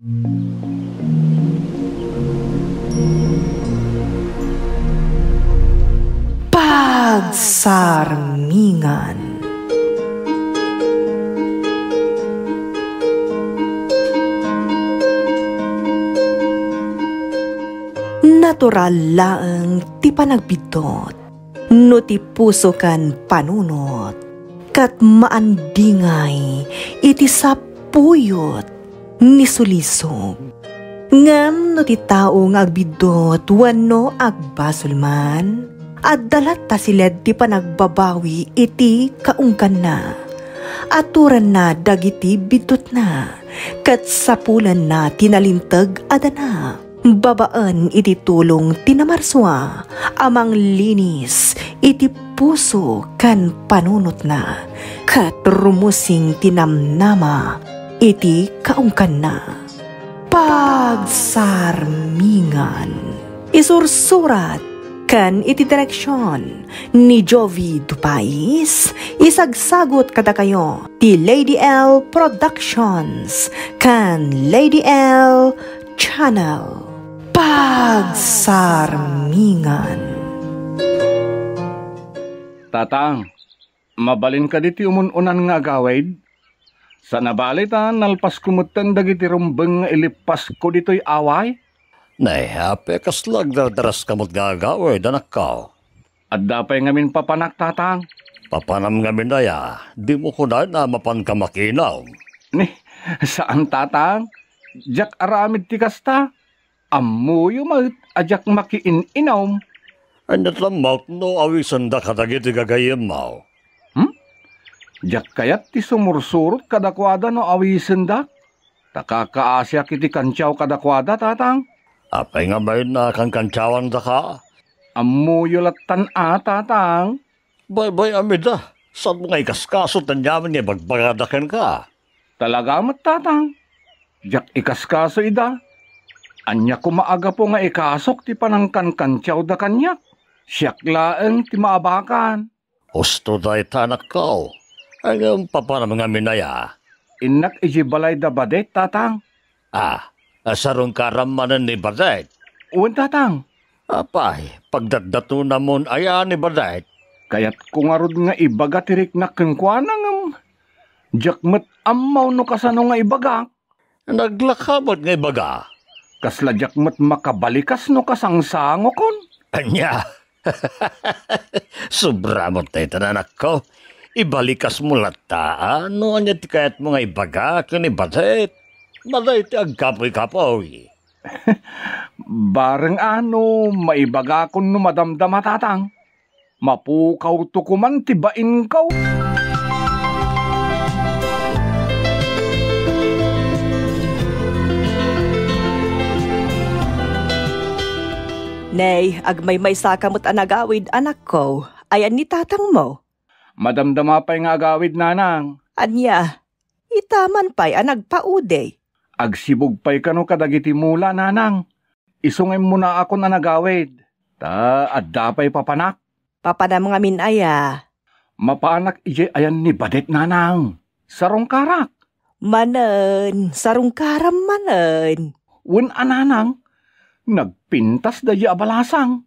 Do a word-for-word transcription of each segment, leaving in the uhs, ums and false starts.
Pagsarmingan. Natural laeng ti panagbiddut no ti puso ken panunot, ket maandingay iti sapuyot ni sulisog. Ngem no ti tao nga agbiddut wenno agbasol man, adda latta siled ti panagbabawi iti kaungganna. Aturanna dagiti biddutna, ket sapulanna ti nalinteg a dana. Babaen iti tulong ti Namarsua a manglinis iti puso ken panunotna, ket rumusing ti namnama iti kaungganna. Pagsarmingan. Isursurat ken iti direksion ni Jovi Dupais, isagsagut kadakayo ti Lady L Productions ken Lady L Channel. Pagsarmingan. Tatang, mabalin kadi ti umun-unan nga agawid? Saan a bale ta nalpasko metten dagiti rumbeng nga ilippasko ditoy away. Nay, apay kasla agdardaraska met nga agawid, anakko? Adda pay ngamin papanak, tatang. Papanam ngamin aya, dimo kunaen a mapanka makiinum? Ni, saan, tatang. Diak aramid ti kasta. Ammoyo met a diak makiin-inum. Ania ti ammok no awisenda kadagiti gagayyemmo? Hmm? Diak kayat ti sumursurot kadakuada no awisendak. Ta kakaasiak iti kantiaw kadakuada, tatang. Apay nga bain a kankantiawandaka? Ammoyo lattan a, tatang. Baybay-am ida, saan nga ikaskaso ti aniaman nga ibagbagada kenka. Talaga met, tatang. Diak ikaskaso ida. Ania koma a gapu nga ikasok ti panangkankantiawda kaniak? Siak laeng ti maabakan. Husto dayta, anakko. Ngem papanam ngamin aya? Innak idiay balay da Badet, tatang. Ah, sarungkaram manen ni Badet? Wen, tatang. Apay, pagdatdatonamon aya ni Badet? Kayatko ngarud nga ibaga ti riknak kenkuana ngem diak met ammo no kasano nga ibagak. Naglaka met nga ibaga. Kasla diak met makabalikas no kasangsangokon. Ania? Sobra met dayta, anakko. Ibalikasmo latta, a, no ania ti kayatmo nga ibaga ken ni Badet. Badet ti agkapuy-kapuy. Bareng a no maibagakon no madamdama, tatang. Mapukawto koman ti bainko. Nay, agmaymaysaka met a nagawid, anakko. Ayan ni tatangmo? Madamdama pay nga agawid, nanang. Ania? Ita man pay a nagpaudi. Agsibug pay kano kadagiti mula, nanang. Isu nga immunaakon a nagawid. Ta adda pay papanak. Papanam ngamin aya? Mapanak idiay ayan ni Badet, nanang. Sarungkarak. Manen, sarungkaram manen. Wen a, nanang, nagpintas daydi a balasang.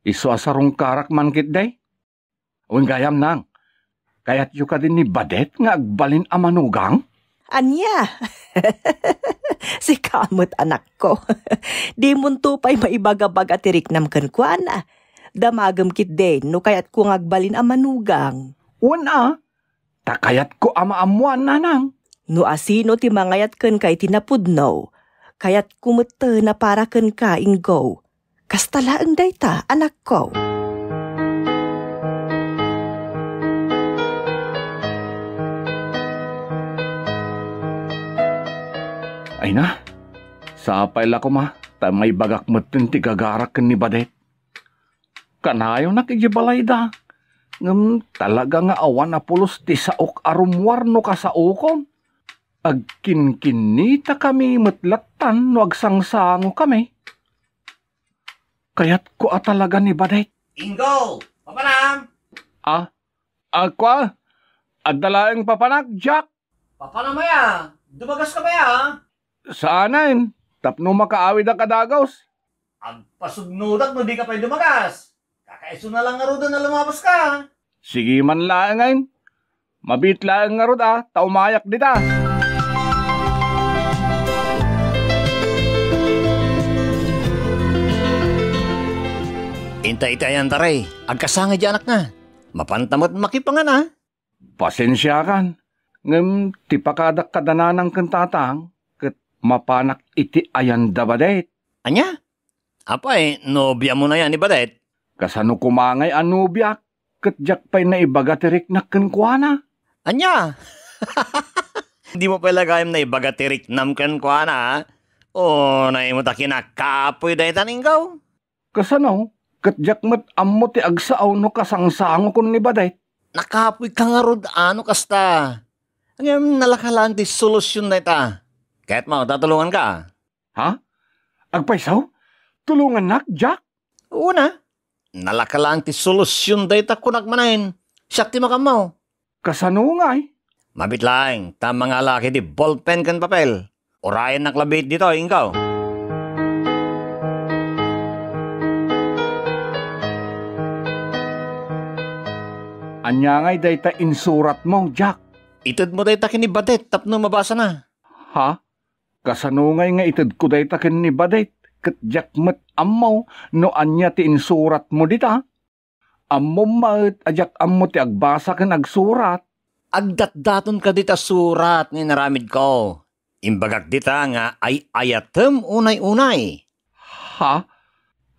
Isu a sarungkarak man ketdi. Wen gayam, nang, kayatyo kadi ni Badet nga agbalin a manugang? Ania? Sika met, anakko. Dimonto pay maibaga-baga ti riknam kenkuana. Damagem ketdin no kayatko nga agbalin a manugang. Wen a, ta kayatko a maammoan, nanang. No asino ti mangayat kenka iti napudno, kayatko metten a para kenka, Inggo. Kasta laeng dayta, anakko. Ay na, sapay la koma, ta maibagak metten ti gagarak ken ni Badet. Kanayonak idiay balayda, ngem talaga nga awan a pulos ti saok a rummuar no kasaokon. Agkinkinnitakami met lattan no agsangsangokami. Kayatko a talaga ni Badet. Inggo, papanam! Ah, ah, kua? Adda laeng papanak, Jack? Papanam aya? Dumagaska pay a? Saanen, tapno makaawidak a dagus. Agpasugnodak no dika pay dumagas. Kakaisuna lang ngaruden a lumabaska. Sige man laengen. Mabiit laeng ngarud a, ta umayak dita. Inta iti ayan, Taray. Agkasangay di anakna. Mapanta met makipangan a. Pasensiakan. Ngem ti pakadak kada nanang ken tatang, ket mapanak iti ayanda, Badet. Ania? Apay, nobiamon aya ni Badet? Kasano koma ngay a nobiak, ket diak pay naibaga ti riknak kenkuana. Ania? Dimo pay la gayam naibaga ti riknam kenkuana, a? O, naimut a kinakapoy dayta ni Inggaw? Kasano? Ket diak met ammo ti agsao no kasangsangokon ni Badet. Nakapoyka ngarud a no kasta. Ngem nalaka laeng ti solusion dayta. Kayatmo ta tulonganka? Ha? Agpayso? Tulongannak, Jack? Una, nalaka laeng ti solusion dayta kunak manen. Siak ti makammo. Kasano ngay? Mabiit laeng, ta mangala iti ballpen ken papel. Urayennak labi ditoy, Inggaw. Ania ngay dayta insuratmo, Jack? Itedmo dayta ken ni Badet tapno mabasana. Ha? Kasano ngay nga itedko dayta ken ni Badet, ket diak met ammo no ania ti insuratmo dita? Ammom met a diak ammo ti agbasa ken agsurat. Agdatdatonka dita surat nga inaramidko. Imbagak dita nga ay-ayatem unay-unay. Ha?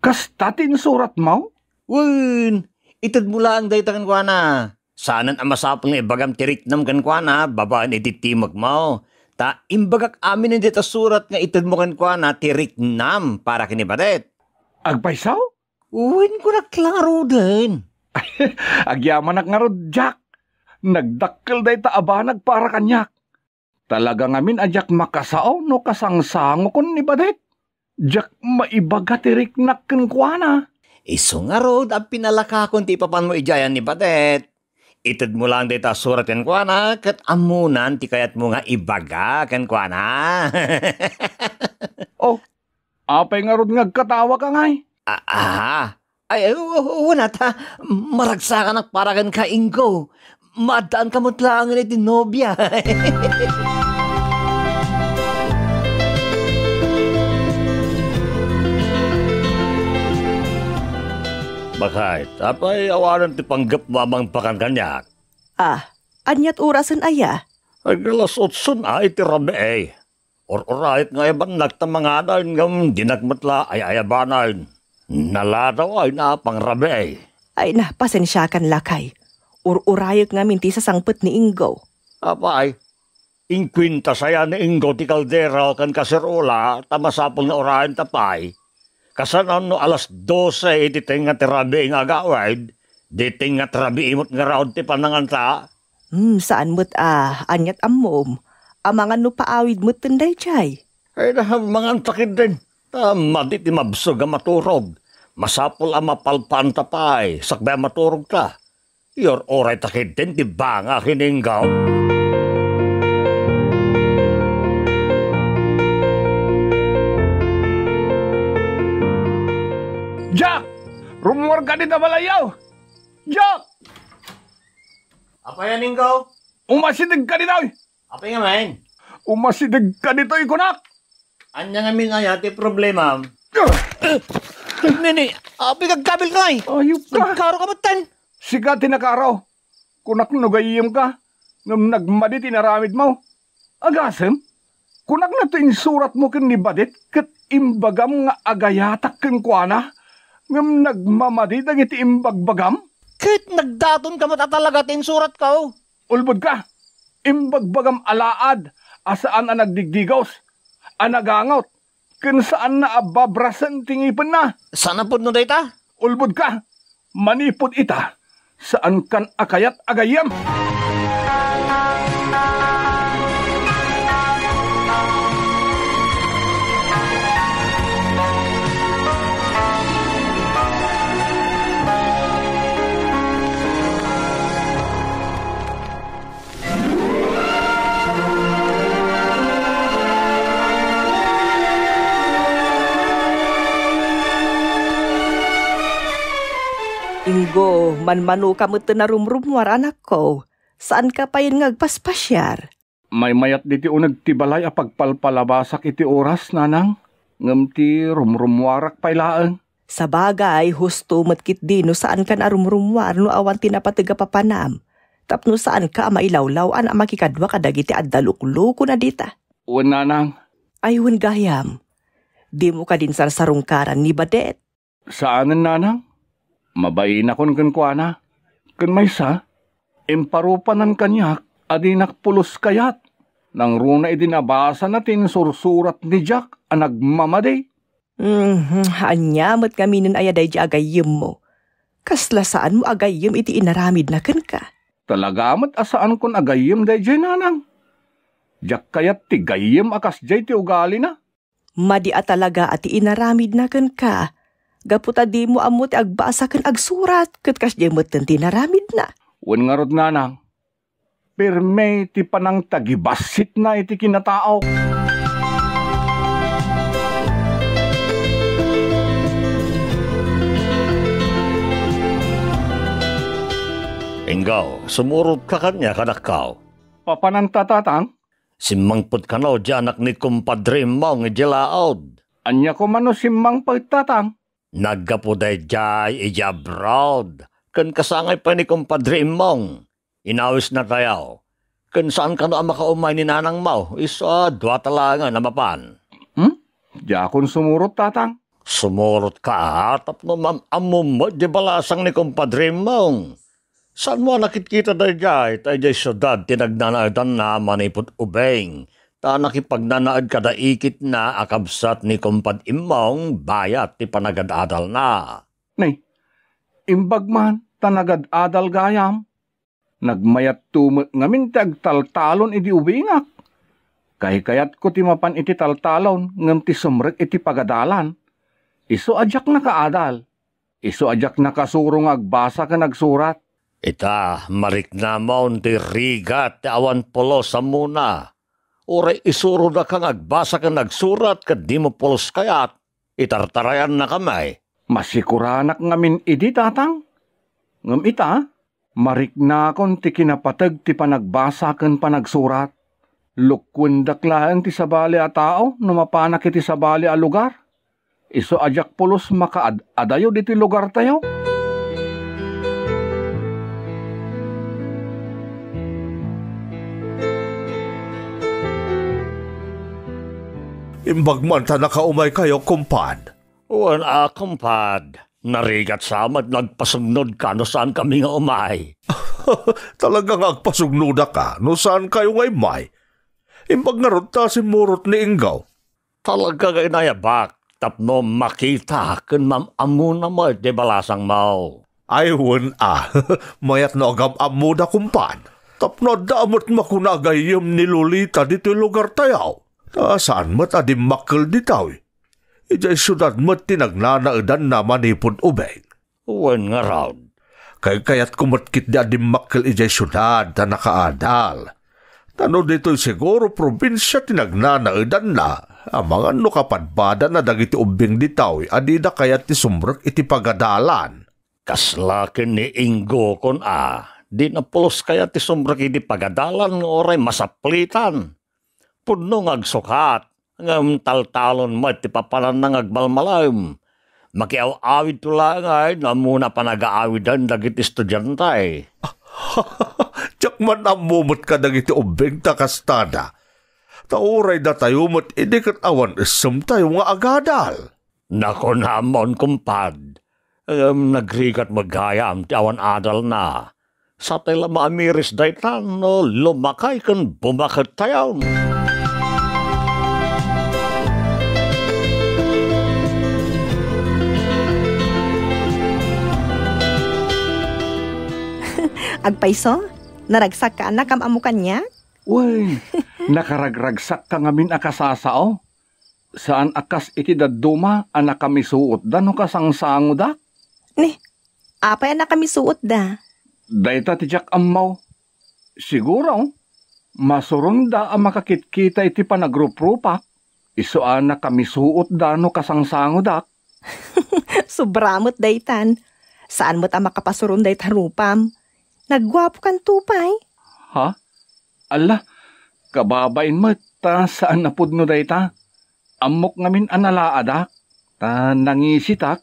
Kasta ti insuratmo? Wen, itedmo laeng dayta kenkuana. Saanen a masapul nga ibagam ti riknam kenkuana babaen iti timekmo. Ta imbagak amin dita surat nga itedmo kenkuana ti riknam para ken ni Badet. Agpayso? Wen, kunak la ngaruden. Agyamanak ngarud, Jack. Nagdakkel dayta a banag para kaniak. Talaga ngamin a diak makasao no kasangsangokon ni Badet. Diak maibaga ti riknak kenkuana. Isu ngarud a pinalakakon ti ipapanmo idiay ni Badet. Itedmo laeng dayta a surat kenkuana, ket ammonan ti kayatmo nga ibaga kenkuana. Oh, apay ngarud nga agkatawaka ngay? Ah, ah. Ay, ay, u-, u-, una ta, maragsakanak para kenka, Inggo. Maaddaanka met laengen iti nobia. Bakit? Apay awanen ti panggepmo a mangpakan kaniak? Ah, aniat orasen aya? Ag alas otson a iti rabii. Ur-urayek nga ayabannak ta manganen ngem dinak met la ay-ayabanen. Naladaw ay na pangrabii. Ay na, pasensiakan lakay. Ur-urayek ngamin ti sasangpet ni Inggo. Apay, inkuenta saya ni Inggo ti kaldero ken kaserola ta masapul nga urayen ta pay. Kasano no alas dose iti tengnga ti rabii nga agawid, di tengnga ti rabii met ngarud ti pananganta? Hmm, saan met a, aniat ammom? Amangan no paawid metten daydiay? Ay, na, manganta ketdin. Ta madi ti mabsog a maturog. Masapul a mapalpaanta pay, sakbay a maturogta. Ur-urayta ketdin ti banga ken ni Inggo. Jack! Rummuarka dita balayyo! Jack! Apay a, Inggo? Umasidegka ditoy! Apay ngamin? Umasidegka ditoy, kunak! Ania ngamin aya ti problemam? Ah! Nini, apay agkabilka? Ayup ka! Nagkaro ka metten? Sika ti nakaro. Kunak no gayyemka, ngem nagmadi ti inaramidmo. Agasem, kunakna ti insuratmo ken ni Badet ket imbagam nga agayatak kenkuana, ngem nagmamadi dagiti imbagbagam? Ket nagdatonka met a talaga ti insuratko. Ulbodka, imbagbagam alaad a saan a nagdigdigos, a nagangot, ken saanna a babrasen ti ngipenna. Saan a pudno dayta? Ulbodka, manipud ita, saankan a kayat a gayyem. Go, manmanoka met ti narumrumuar, anakko. Saanka payen nga agpaspasiar. Maymayat diti uneg ti balay a pagpalpalabasak iti oras, nanang, ngem ti rumrumuarak pay laeng. Sabagay, husto met ketdi no saanka a rumrumuar no awan ti napateg a papanam, tapno saanka a mailawlaw-an a makikadua kadagiti adda luklukona dita. Wen, nanang. Ay, wen gayam. Dimo kadi sarsarungkaran ni badet? Saanen, nanang. Mabainakon kenkuana. Ken maysa, imparupanan kaniak a dinak pulos kayat. Nangruna idi nabasana ti insursurat ni Jack a nagmamadi. Mhm, ania met ngaminen aya daydi agayyemmo? Kasla saanmo agayyem iti inaramidna kenka? Talaga met a saankon agayyem daydiay, nanang. Diak kayat ti gayyem a kasdiay ti ugalina. Madi a talaga a ti inaramidna kenka, gapu ta dimo ammo ti agbasa ken agsurat ket kasdiay metten ti inaramidna. Wen ngarud, nanang, permi ti panangtagibassitna iti kinatao. Inggaw, sumurotka kaniak, anakko. Papananta, tatang? Simmangpet kano di anak ni kumpadre Immong idiay laod. Ania koma no simmangpet, tatang? Naggapu daydiay idiay abroad, ken kasangay pay ni kumpadre Immong. Inawisnatayo. Ken saan kano a makaumay ni nanangmo, isu a dua ta laengen a mapan. Hmm? Diakon sumurot, tatang. Sumurotka, tapno mam-ammom met di balasang ni kumpadre Immong. Saanmo a nakitkita daydiay ta idiay siudad ti nagnanaedanna manipud ubing, ta nakipagnanaed kada ikitna a kabsat ni Kumpad Immong bayat ti panagad-adalna. Nay, imbag man ta nagad-adal gayam. Nagmayatto met ngamin ti agtaltalon idi ubingak. Kaykayatko ti mapan iti taltalon ngem ti sumrek iti pagadalan. Isu a diak nakaadal. Isu a diak nakasuro nga agbasa ken agsurat. Ita, mariknamon ti rigat ti awan pulos ammona. Uray isurodaka nga agbasa ken agsurat ket dimo pulos kayat, itartarayannakami. Masikuranak ngamin idi, tatang. Ngem ita, mariknakon ti kinapateg ti panagbasa ken panagsurat. Lukkuendak laeng ti sabali a tao no mapanak iti sabali a lugar. Isu a diak pulos makaad-adayo ditoy lugartayo. Imbag man ta nakaumaykayo, kumpad. Wen a, kumpad. Narigat sa met no agpasugnodka no saankami nga umay. Talaga nga agpasugnodaka no saankayo nga immay. Imbag ngarud ta simmurot ni Inggaw. Talaga nga inayabak tapno makita ken mam-ammona met ti balasangmo. Ay, wen a, mayat no agam-ammoda, kumpad. Tapno adda met makuna a gayyem ni Lolita ditoy lugartayo. Ta saan met a dimmakkel ditoy. Idiay siudad met ti nagnanaedanna manipud ubing. Wen ngarud. Kaykayatko met ketdi a dimmakkel idiay siudad ta nakaadal. Ta no ditoy siguro probinsia ti nagnanaedanna, amangan no kapadpadanna dagiti ubbing ditoy a dida kayat ti sumrek iti pagadalan. Kasla ken ni Inggo, kun a, dina pulos kayat ti sumrek iti pagadalan nga uray masaplitan. Pudno nga agsukat, ngem taltalon met ti papananna nga agmalmalem. Makiaw-awidto laeng ay no ammona panagaawidan dagiti estudiante. Diak man ammo met kadagiti ubbing ta kastada. Ta uray datayo met idi ket awan essemtayo nga agadal. Nakunamon, kumpad. Ngem nagrigat met gayam ti awan adalna. Satay la maamiris dayta no lumakay ken bumaket tayon. Agpayso, naragsakka a nakam-ammo kaniak? Wen, nakaragragsakka ngamin a kasasao. Saan a kas iti dadduma a nakamisuotda no kasangsangodak. Ni, apay a nakamisuotda? Dayta ti diak ammo. Siguro, masuronda a makakitkita iti panagruprupak. Isu a nakamisuotda no kasangsangodak. Sobra met daytan. Saan met a makapasuron dayta rupam. Nagguapokanto pay. Ha? Alla, kababain met ta saan a pudno dayta. Ammok ngamin a nalaadak, ta nangisitak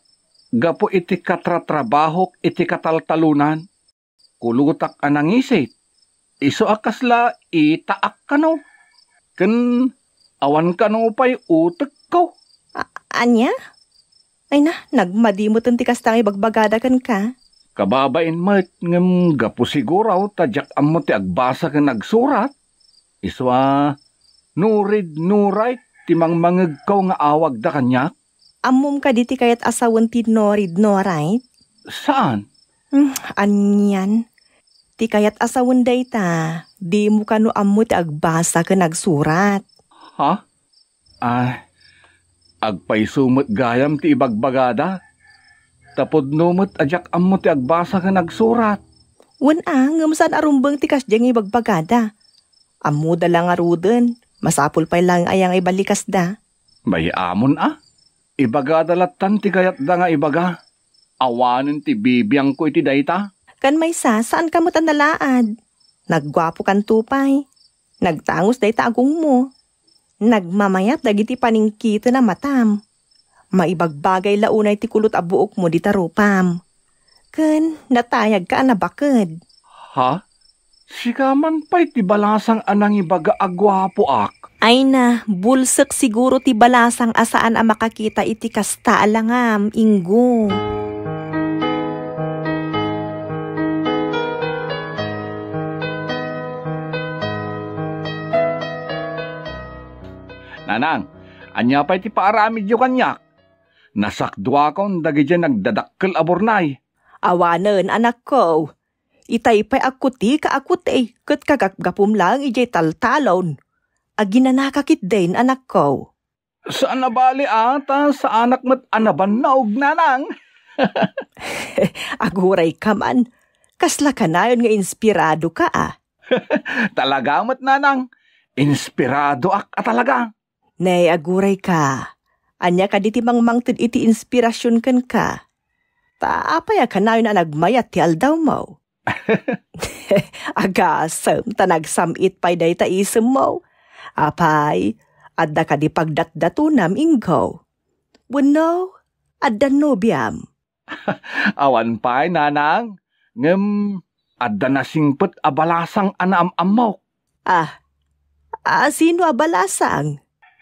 gapu iti katratrabahok iti kataltalonan. Kulotak a nangisit. Isu a kasla itaak kano. Ken awan kano pay utekko. A-, ania? Ay na, nagmadi met ti kasta nga ibagbagada kenka. Kababain met, ngem gapu siguro ta diak ammo ti agbasa ken agsurat. Isu a, no read, no write ti mangmangegko nga awagda kaniak. Ammom kadi ti kayat a sawen ti no read, no write? Saan? Hmm, anian? Ti kayat a sawen dayta, dimo kano ammo ti agbasa ken agsurat. Ha? Ay, agpayso met gayam ti ibagbagada. Ta pudno met a diak ammo ti agbasa ken agsurat. Wen a, ngem saan a rumbeng ti kasdiay nga ibagbagada. Ammoda la ngaruden, masapul pay laeng aya nga ibalikasda. Mayamon a. Ibagada lattan ti kayatda nga ibaga. Awanen ti bibiangko iti dayta. Ken maysa, saanka met a nalaad. Nagguapokanto pay. Nagtangos dayta agongmo. Nagmamayat dagiti paningkiten a matam. Maibagbagay la unay ti kulot a buokmo dita rupam. Ken natayagka a nabaked. Ha? Sika man pay ti balasang a nangibaga a guapoak. Ay na, bulsek siguro ti balasang a saan a makakita iti kasta a langam, Inggo. Nanang, ania pay ti paaramidyo kaniak? Nasakduakon dagidiay nagdadakkel a burnay. Awanen, anakko. Itay pay a kutika a kuti ket kagapgapum laeng idiay taltalon. Aginanaka ketdin, anakko. Saan a bali a ta saanak met a nabannog, nanang. Agurayka man. Kasla kanayon nga inspiradoka a. Talaga met, nanang. Inspiradoak a talaga. Nay, agurayka. Ania kadi ti mangmangted iti inspirasyon kenka? Ta apay a kanayon a nagmayat ti aldawmo? Agasem ta nagsam-it pay dayta isemmo. Apay, adda kadi pagdatdatonam, Inggo? Wenno, adda nobiam? Awan pay, nanang. Ngem adda nasingpet a balasang a naam-ammok. Ah, a, sino a balasang?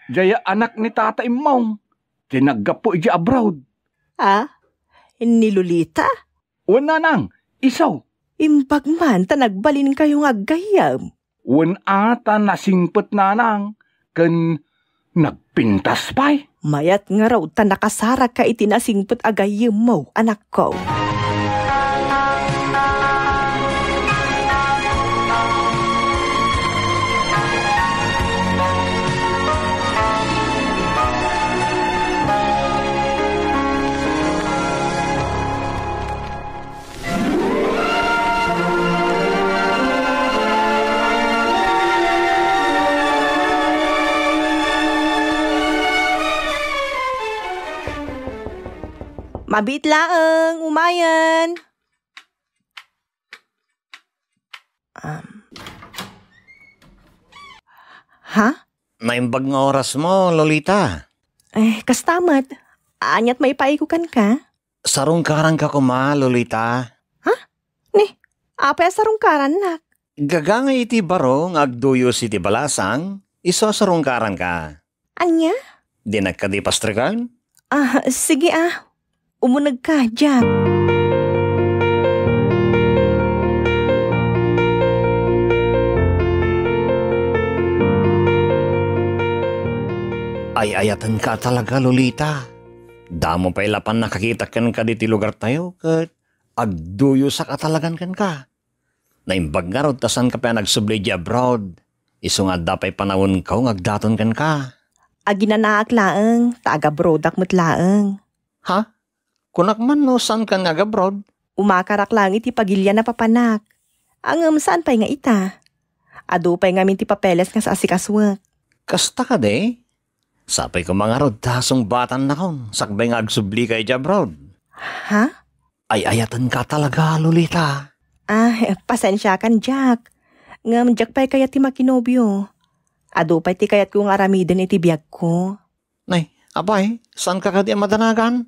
Diay anak ni Tata Immong, ti naggapu idiay abroad. Ah, ni Lolita? Wen, nanang, isu. Imbag man ta nagbalinkayo nga aggayyem. Wen a ta nasingpet, nanang, ken nagpintas pay. Mayat ngarud ta nakasaraka iti nasingpet a gayyemmo, anakko. Mabiit laeng, umayen. Um. Ha? Naimbag nga orasmo, Lolita. Eh, kasta met. Aniat maipaayko kenka? Sarungkaranka koma, Lolita. Ha? Ni, apay a sarungkarannak? Gagangay iti baro nga agduyos iti balasang, isu a sarungkaranka. Ania? Dinak kadi pastreken? Ah, sige a. Umunegka, Jack. Ay-ayatenka a talaga, Lolita. Damo pay la pannakakitak kenka ditoy lugartayo, ket agduyosak a talagan kenka. Naimbag ngarud ta saanka pay a nagsubli idiay abroad. Isu nga adda pay panawenko nga agdaton kenka. Aginanaak laeng, ta agabroadak met laeng. Ha? Kunak man no saanka nga agabroad? Umakarak laeng iti pagilian a papanak. Ngem saan pay nga ita? Adu pay ngamin ti papeles nga saasikasuek. Kasta kadi? Sapay koma ngarud ta sungbatannakon sakbay nga agsublika idiay abroad. Ha? Ay-ayatenka talaga, Lolita. Ah, pasensiakan, Jack. Ngem diak pay kayat ti makinobio. Adu pay ti kayatko nga aramiden iti biagko. Nay, apay, saanka kadi a madanagan?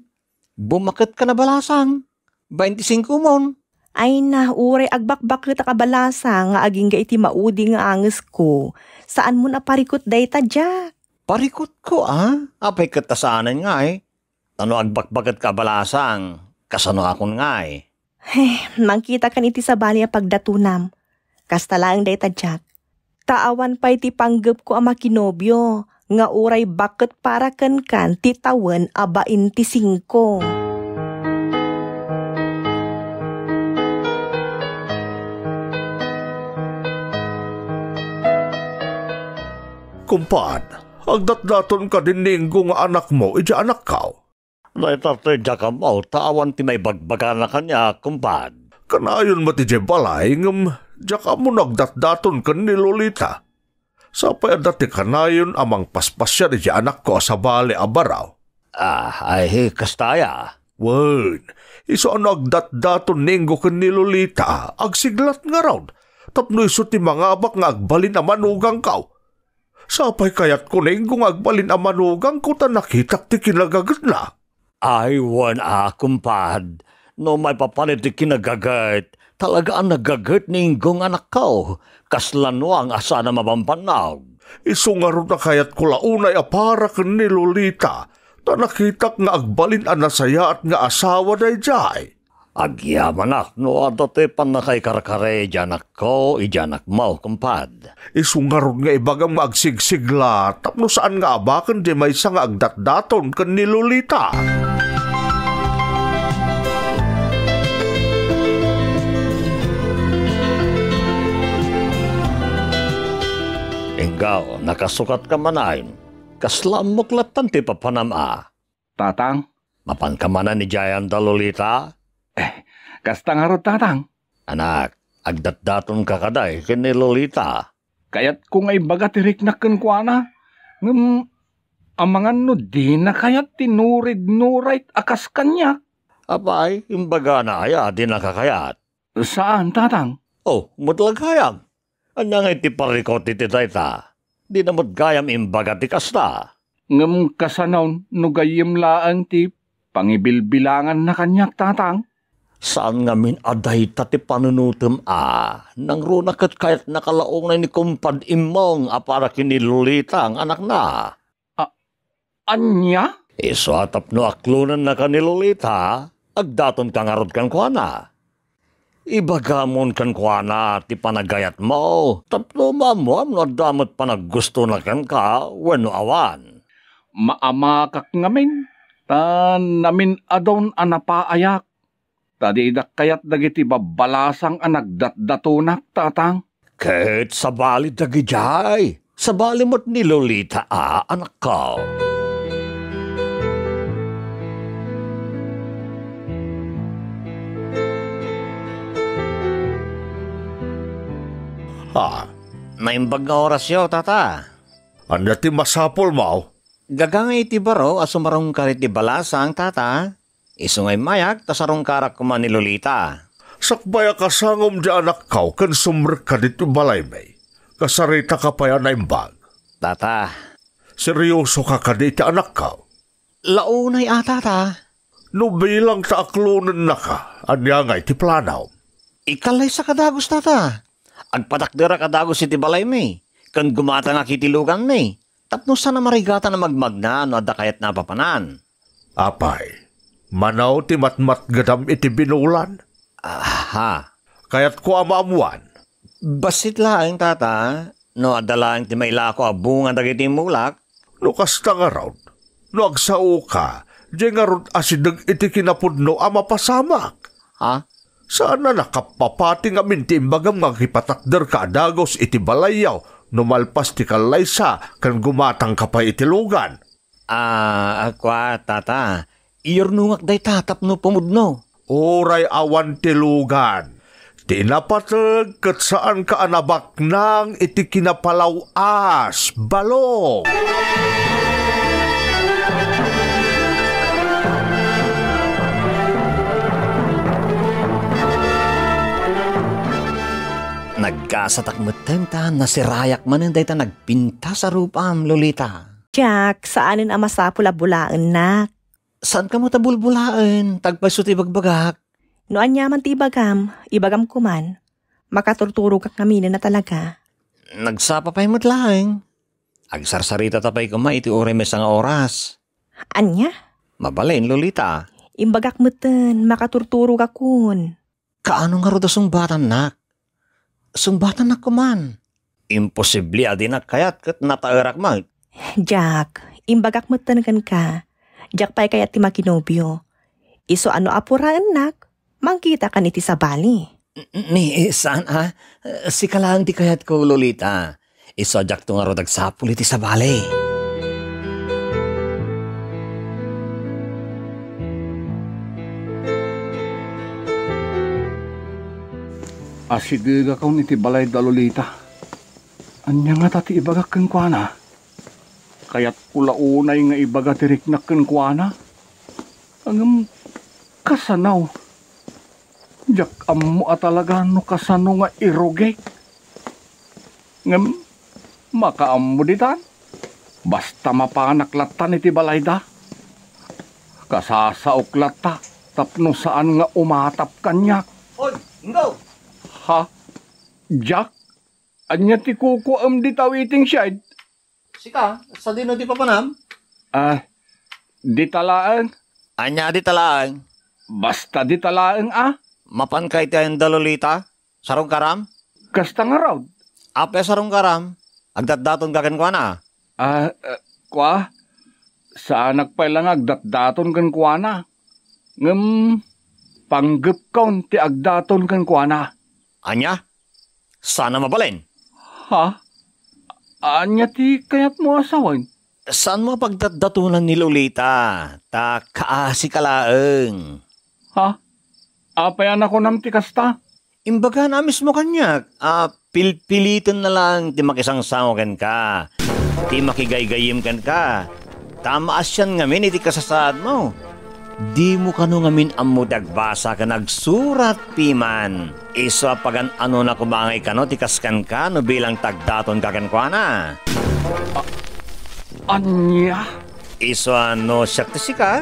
Bumaketka a balasang. Bainti singko mon. Ay na, uray agbakbaketak a balasang nga agingga iti maudi nga angesko. Saan mon a parikut dayta, Jack? Parikutko, a? Apay ket ta saanen ngay? Ta no agbakbaketka a balasang, kasanoakon ngay? He, mangkitakan iti sabali a pagdatonam. Kasta laeng dayta, Jack. Ta awan pay ti panggepko a makinobio nga uray baket para kenkan ti tawen a bainti singko. Kumpad, agdatdaton kadi ni Ingo nga anakmo idiay anakkaw? Dayta ti diak ammo ta awan ti maibagbagana kaniak, kumpad. Kanayon met idiay balay ngem diak ammo no agdatdaton ken ni Lolita. Sapay adda ti kanayon a mangpaspasiar idiay anakko a sabali a baro. Ah, ay, kasta aya. Wen, isu a no agdatdaton ni Ingo ken ni Lolita, agsiglat ngarud, tapno isu ti mangabak nga agbalin a manugangko. Sapay kayatko ni Ingo nga agbalin a manugangko ta nakitak ti kinagagetna. Ay, wen a, kumpad. No maipapan iti kinagaget, talaga a nagaget ni Ingo nga anakko. Kasla nuang a saan a mabambannog. Isu ngarud a kayatko la unay a para ken ni Lolita, ta nakitak nga agbalin a nasayaat nga asawa daydiay. Agyamanak no adda ti pannakaikarkari idiay anakko, idiay anakmo, kumpad. Isu ngarud nga ibagam nga agsigsigla tapno saan nga abaken diay maysa nga agdatdaton ken ni Lolita. Ingo, nakasukatka manen. Kasla ammok lattan ti papanam a. Tatang? Mapanka manen idiayan da Lolita? Eh, kasta ngarud, Tatang. Anak, agdatdatonka kadi ken ni Lolita? Kayatko nga ibaga ti riknak kenkuana, ngem amangan no dina kayat ti nurid-nuray a kas kaniak. Apay, imbagana aya a dinaka kayat? Saan, Tatang. Oh, met la gayam. Ania ngay ti parikut iti dayta? Dina met gayam imbaga ti kasta. Ngem kasano no gayyem laeng ti pangibilbilanganna kaniak, Tatang? Saan ngamin a dayta ti panunotem a nangruna ket kayatnaka la unay ni Kumpad Immong a para ken ni Lolita nga anakna? A-, ania? Isu a tapno aklonennaka ni Lolita, agdatonka ngarud kenkuana. Ibagamon kenkuana ti panagayatmo tapno maammuam no adda met panaggustona kenka wenno awan. Maamakak ngamin, ta namin-adun a napaayak. Ta didak kayat dagiti babbalasang a nagdatdatonak, Tatang. Ket sabali dagidiay. Sabali met ni Lolita a, anakko. Ha? Naimbag nga orasyo, Tata. Ania ti masapulmo? Gagangay iti baro a sumarungkar iti balasang, Tata. Isu nga immayak ta sarungkarak koma ni Lolita. Sakbay a kasangom diay anakko ken sumrekka ditoy balaymi. Kasaritaka pay a naimbag. Tata. Seriosoka kadi iti anakko? Launay a, Tata. No bilang ta aklonennaka, ania ngay ti planom? Ikkallaysaka dagus, Tata. Agpatakderak a dagus iti balaymi, ken gumatangak iti luganmi, tapno saan a marigatan a magmagna no adda kayatna a papanan. Apay, mano ti matmatgedam iti binulan? Aha. Kayatko a maammuan. Bassit laeng, Tata, no adda laeng ti mailako a bunga dagiti immulak. No kasta ngarud, no agsaoka, diay ngarud asideg iti kinapudno a mapasamak. Ha? Saan a nakappapati ngamin ti imbagam nga agipatakderka a dagus iti balayyo no malpas ti kallaysa ken gumatangka pay iti lugan? Ah, a, kua, Tata, iyurnongak dayta tapno pumudno. Uray awan ti lugan, ti napateg ket saanka a nabaknang iti kinapalaw-as, balong! Kasatak metten ta nasirayak manen dayta nagpintas a rupam, Lolita. Jack, saanen a masapul a bulaennak. Saan kamo ta bulbulaen? Tagpayso ti ibagbagak. No aniaman ti ibagam, ibagam koman. Makaturturogak ngamin a talaga. Nagsapa pay met laeng. Agsarsarita ta pay koma iti uray maysa nga oras. Ania? Mabalin, Lolita. Imbagak metten, makaturturogakon. Kaano ngarud a sungbatannak? Sungbatannak koman. Imposible a dinak kayat ket nataerak met. Jack, imbagak metten kenka. Diak pay kayat ti makinobio. Isu a no apuraennak, mangkitakan iti sabali. N-, ni, saan a? Sika laeng ti kayatko, Lolita. Isu a diakto ngarud agsapul iti sabali. Asidegakon iti balayda, Lolita. Ania ngata ti ibagak kenkuana? Kayatko la unay nga ibaga ti riknak kenkuana. Ngem kasano? Diak ammo a talaga no kasano nga irugik. Ngem makaammo ditan. Basta mapanak lattan iti balayda. Kasasaok latta tapno saan nga umatap kaniak. Oy, Inggong! Ha? Jack? Ania ti kukuaem dita waiting shed? Sika, sadino ti papanam? Ah, dita laeng. Ania dita laeng? Basta dita laeng a. Mapanka iti ayan da Lolita? Sarungkaram? Kasta ngarud. Apay a sarungkaram? Agdatdatonka kenkuana? Ah, eh, kua, saanak pay la nga agdatdaton kenkuana. Ngem, panggepkon ti agdaton kenkuana. Ania? Saan a mabalin? Ha? Ania ti kayatmo a sawen? Saanmo a pagdatdatonan ni Lolita, ta kaasika laeng. Ha? Apay a nakunam ti kasta? Imbagana a mismo kaniak a pilpilitenna laeng ti makisangsango kenka, ti makigaygayem kenka, ta maasian ngamin iti kasasaadmo. Dimo kano ngamin ammo ti agbasa ken agsurat piman. Isu a pagan-anona koma ngay kano ti kaskenka no bilang ti agdatonka kenkuana. A-, ania? Isu a no siak ti sika,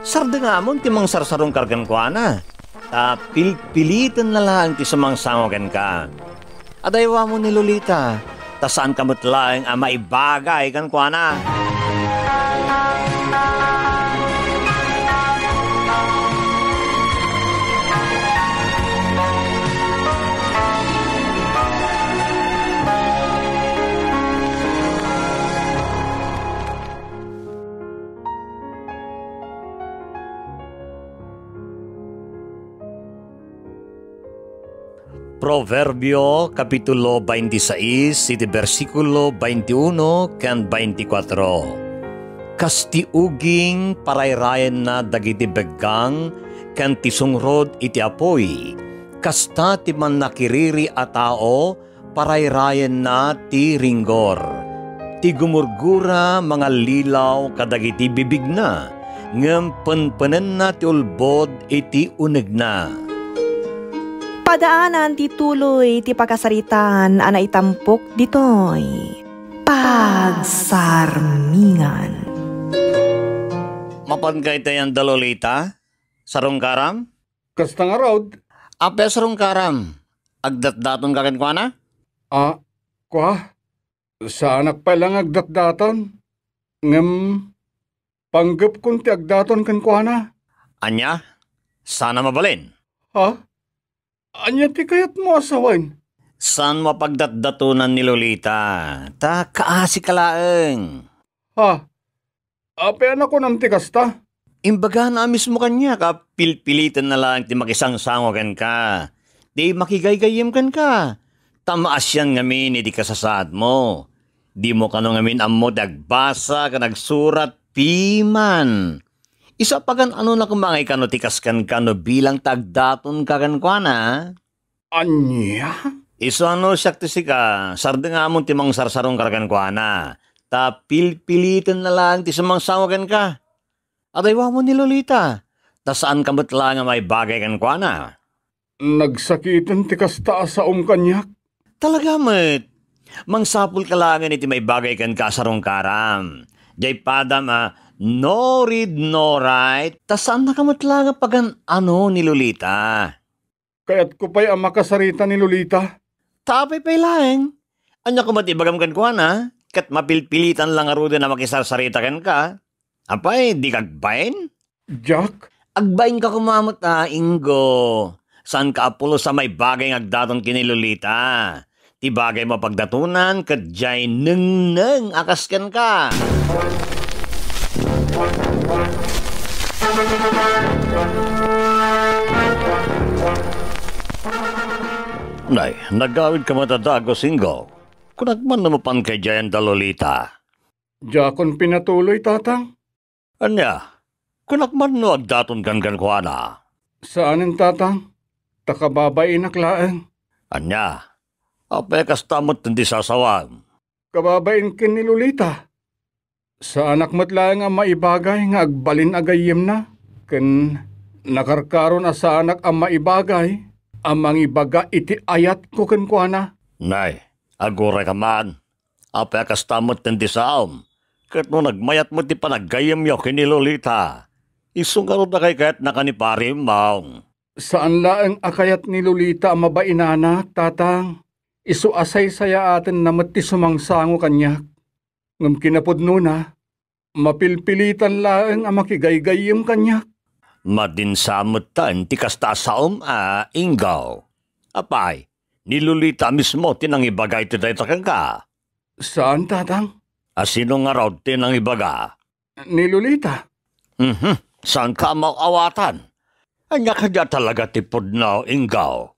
sardengamon ti mangsarsarungkar kenkuana, ta pilpilitenna laeng ti sumangsango kenka. Adaywamon ni Lolita, ta saanka met laeng a maibagay kenkuana. Proverbio, kapitulo twenty-six, iti bersikulo twenty-uno ken twenty-kuatro. Kas ti uging parayrayenna dagiti beggang ken ti sungrod iti apuy, kasta ti mannakiriri a tao parayrayenna ti ringgor. Ti gumurgura mangallilaw kadagiti bibigna, ngem penpenenna ti ulbod iti unegna. Padaanan ti tuloy ti pakasaritaan a naitampok ditoy Pagsarmingan. Mapanka iti ayan da Lolita? Sarungkaram? Kasta ngarud. Apay a sarungkaram? Agdatdatonka kenkuana? Ah, kua, saanak pay la nga agdatdaton. Ngem, panggepkon ti agdaton kenkuana. Ania? Saan a mabalin? Ha? Ania ti kayatmo a sawen? Saanmo a pagdatdatonan ni Lolita, ta kaasika laeng. Ha? Apay a nakunam ti kasta? Imbagana a mismo kaniak a pilpilitenna laeng ti makisangsango kenka, ti makigaygayyem kenka, ta maasian ngamin iti kasasaadmo. Dimo kano ngamin ammo ti agbasa ken agsurat piman. Isu a pagan-anona koma ngay kano ti kaskenka no bilang ti agdatonka kenkuana? Ania? Isu a no siak ti sika, sardengamon ti mangsarsarungkar kenkuana, ta pilpilitenna laeng ti sumangsango kenka. Adaywamon ni Lolita, ta saanka met laeng a maibagay kenkuana. Nagsakiten ti kasta a saom kaniak. Talaga met, mangsapulka laengen iti maibagay kenka a sarungkaram. Diay padam a no read, no write, ta saannaka met laeng a pagan-ano ni Lolita. Kayatko pay a makasarita ni Lolita. Ta apay pay laeng? Ania koma ti ibagam kenkuana? Ket mapilpilitan la ngaruden a makisarsarita kenka? Apay, dika agbain? Jack? Agbainka koma met a, Ingo. Saanka a pulos a maibagay nga agdaton ken ni Lolita. Ti bagaymo a pagdatonan ket diay nengneng a kas kenka. Nay, nagawidka met a dagus, Ingo. Kunak man no mapanka idiay ayan da Lolita. Diakon pinatuloy, Tatang. Ania? Kunak man no agdatonkan kenkuana. Saanen, Tatang. Ta kababainak laeng. Ania? Apay kasta met ti sasawam? Kababain ken ni Lolita. Saanak met laeng a maibagay nga agbalin a gayyemna, ken nakarkaron a saanak a maibagay a mangibaga iti ayatko kenkuana. Nay, agurayka man. Apay a kasta met ti saom? Ket no nagmayat met ti panaggayyemyo ken ni Lolita, isu ngarud a kaykayatnaka ni Pari Maong? Saan laeng a kayat ni Lolita a mabainanak, Tatang. Isu a saysayaatenna met ti sumangsango kaniak. Ngem kinapudnona, mapilpilitan laeng a makigaygayyem kaniak. Madinsa metten ti kasta a saom a, Ingo. Apay, ni Lolita mismo ti nangibaga iti dayta kenka? Saan, Tatang. A sino ngarud ti nangibaga? Ni Lolita. Mhm, saanka a maaw-awatan? Ania kadi a talaga ti pudno, Ingo?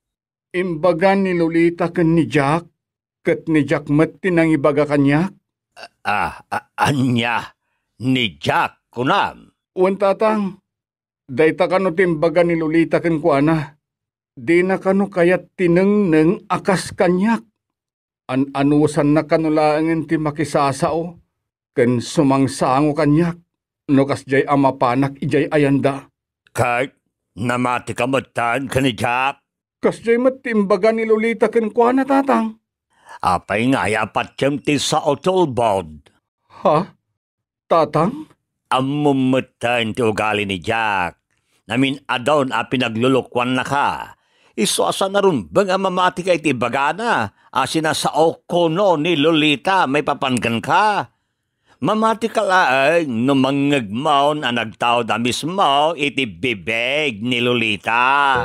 Imbaga ni Lolita ken ni Jack, ket ni Jack met ti nangibaga kaniak. Ah, a-, ania? Ni Jack, kunam? Wen, Tatang. Dayta kano ti imbaga ni Lolita kenkuana. Dina kano kayat ti nengneng a kas kaniak. An-anusanna kano laengen ti makisasao ken sumangsango kaniak no kasdiay a mapanak idiay ayanda. Ket namatika metten ken ni Jack? Kasdiay met ti imbaga ni Lolita kenkuana, Tatang. Apay ngay a patiem ti sao ti ulbod? Ha? Tatang? Ammom metten ti ugali ni Jack. Namin-adun a pinaglulukuannaka. Isu a saan a rumbeng a mamatika iti ibagana a sinasao kuno ni Lolita maipapan kenka. Mamatika laeng no mangngegmon a nagtaud a mismo iti bibig ni Lolita.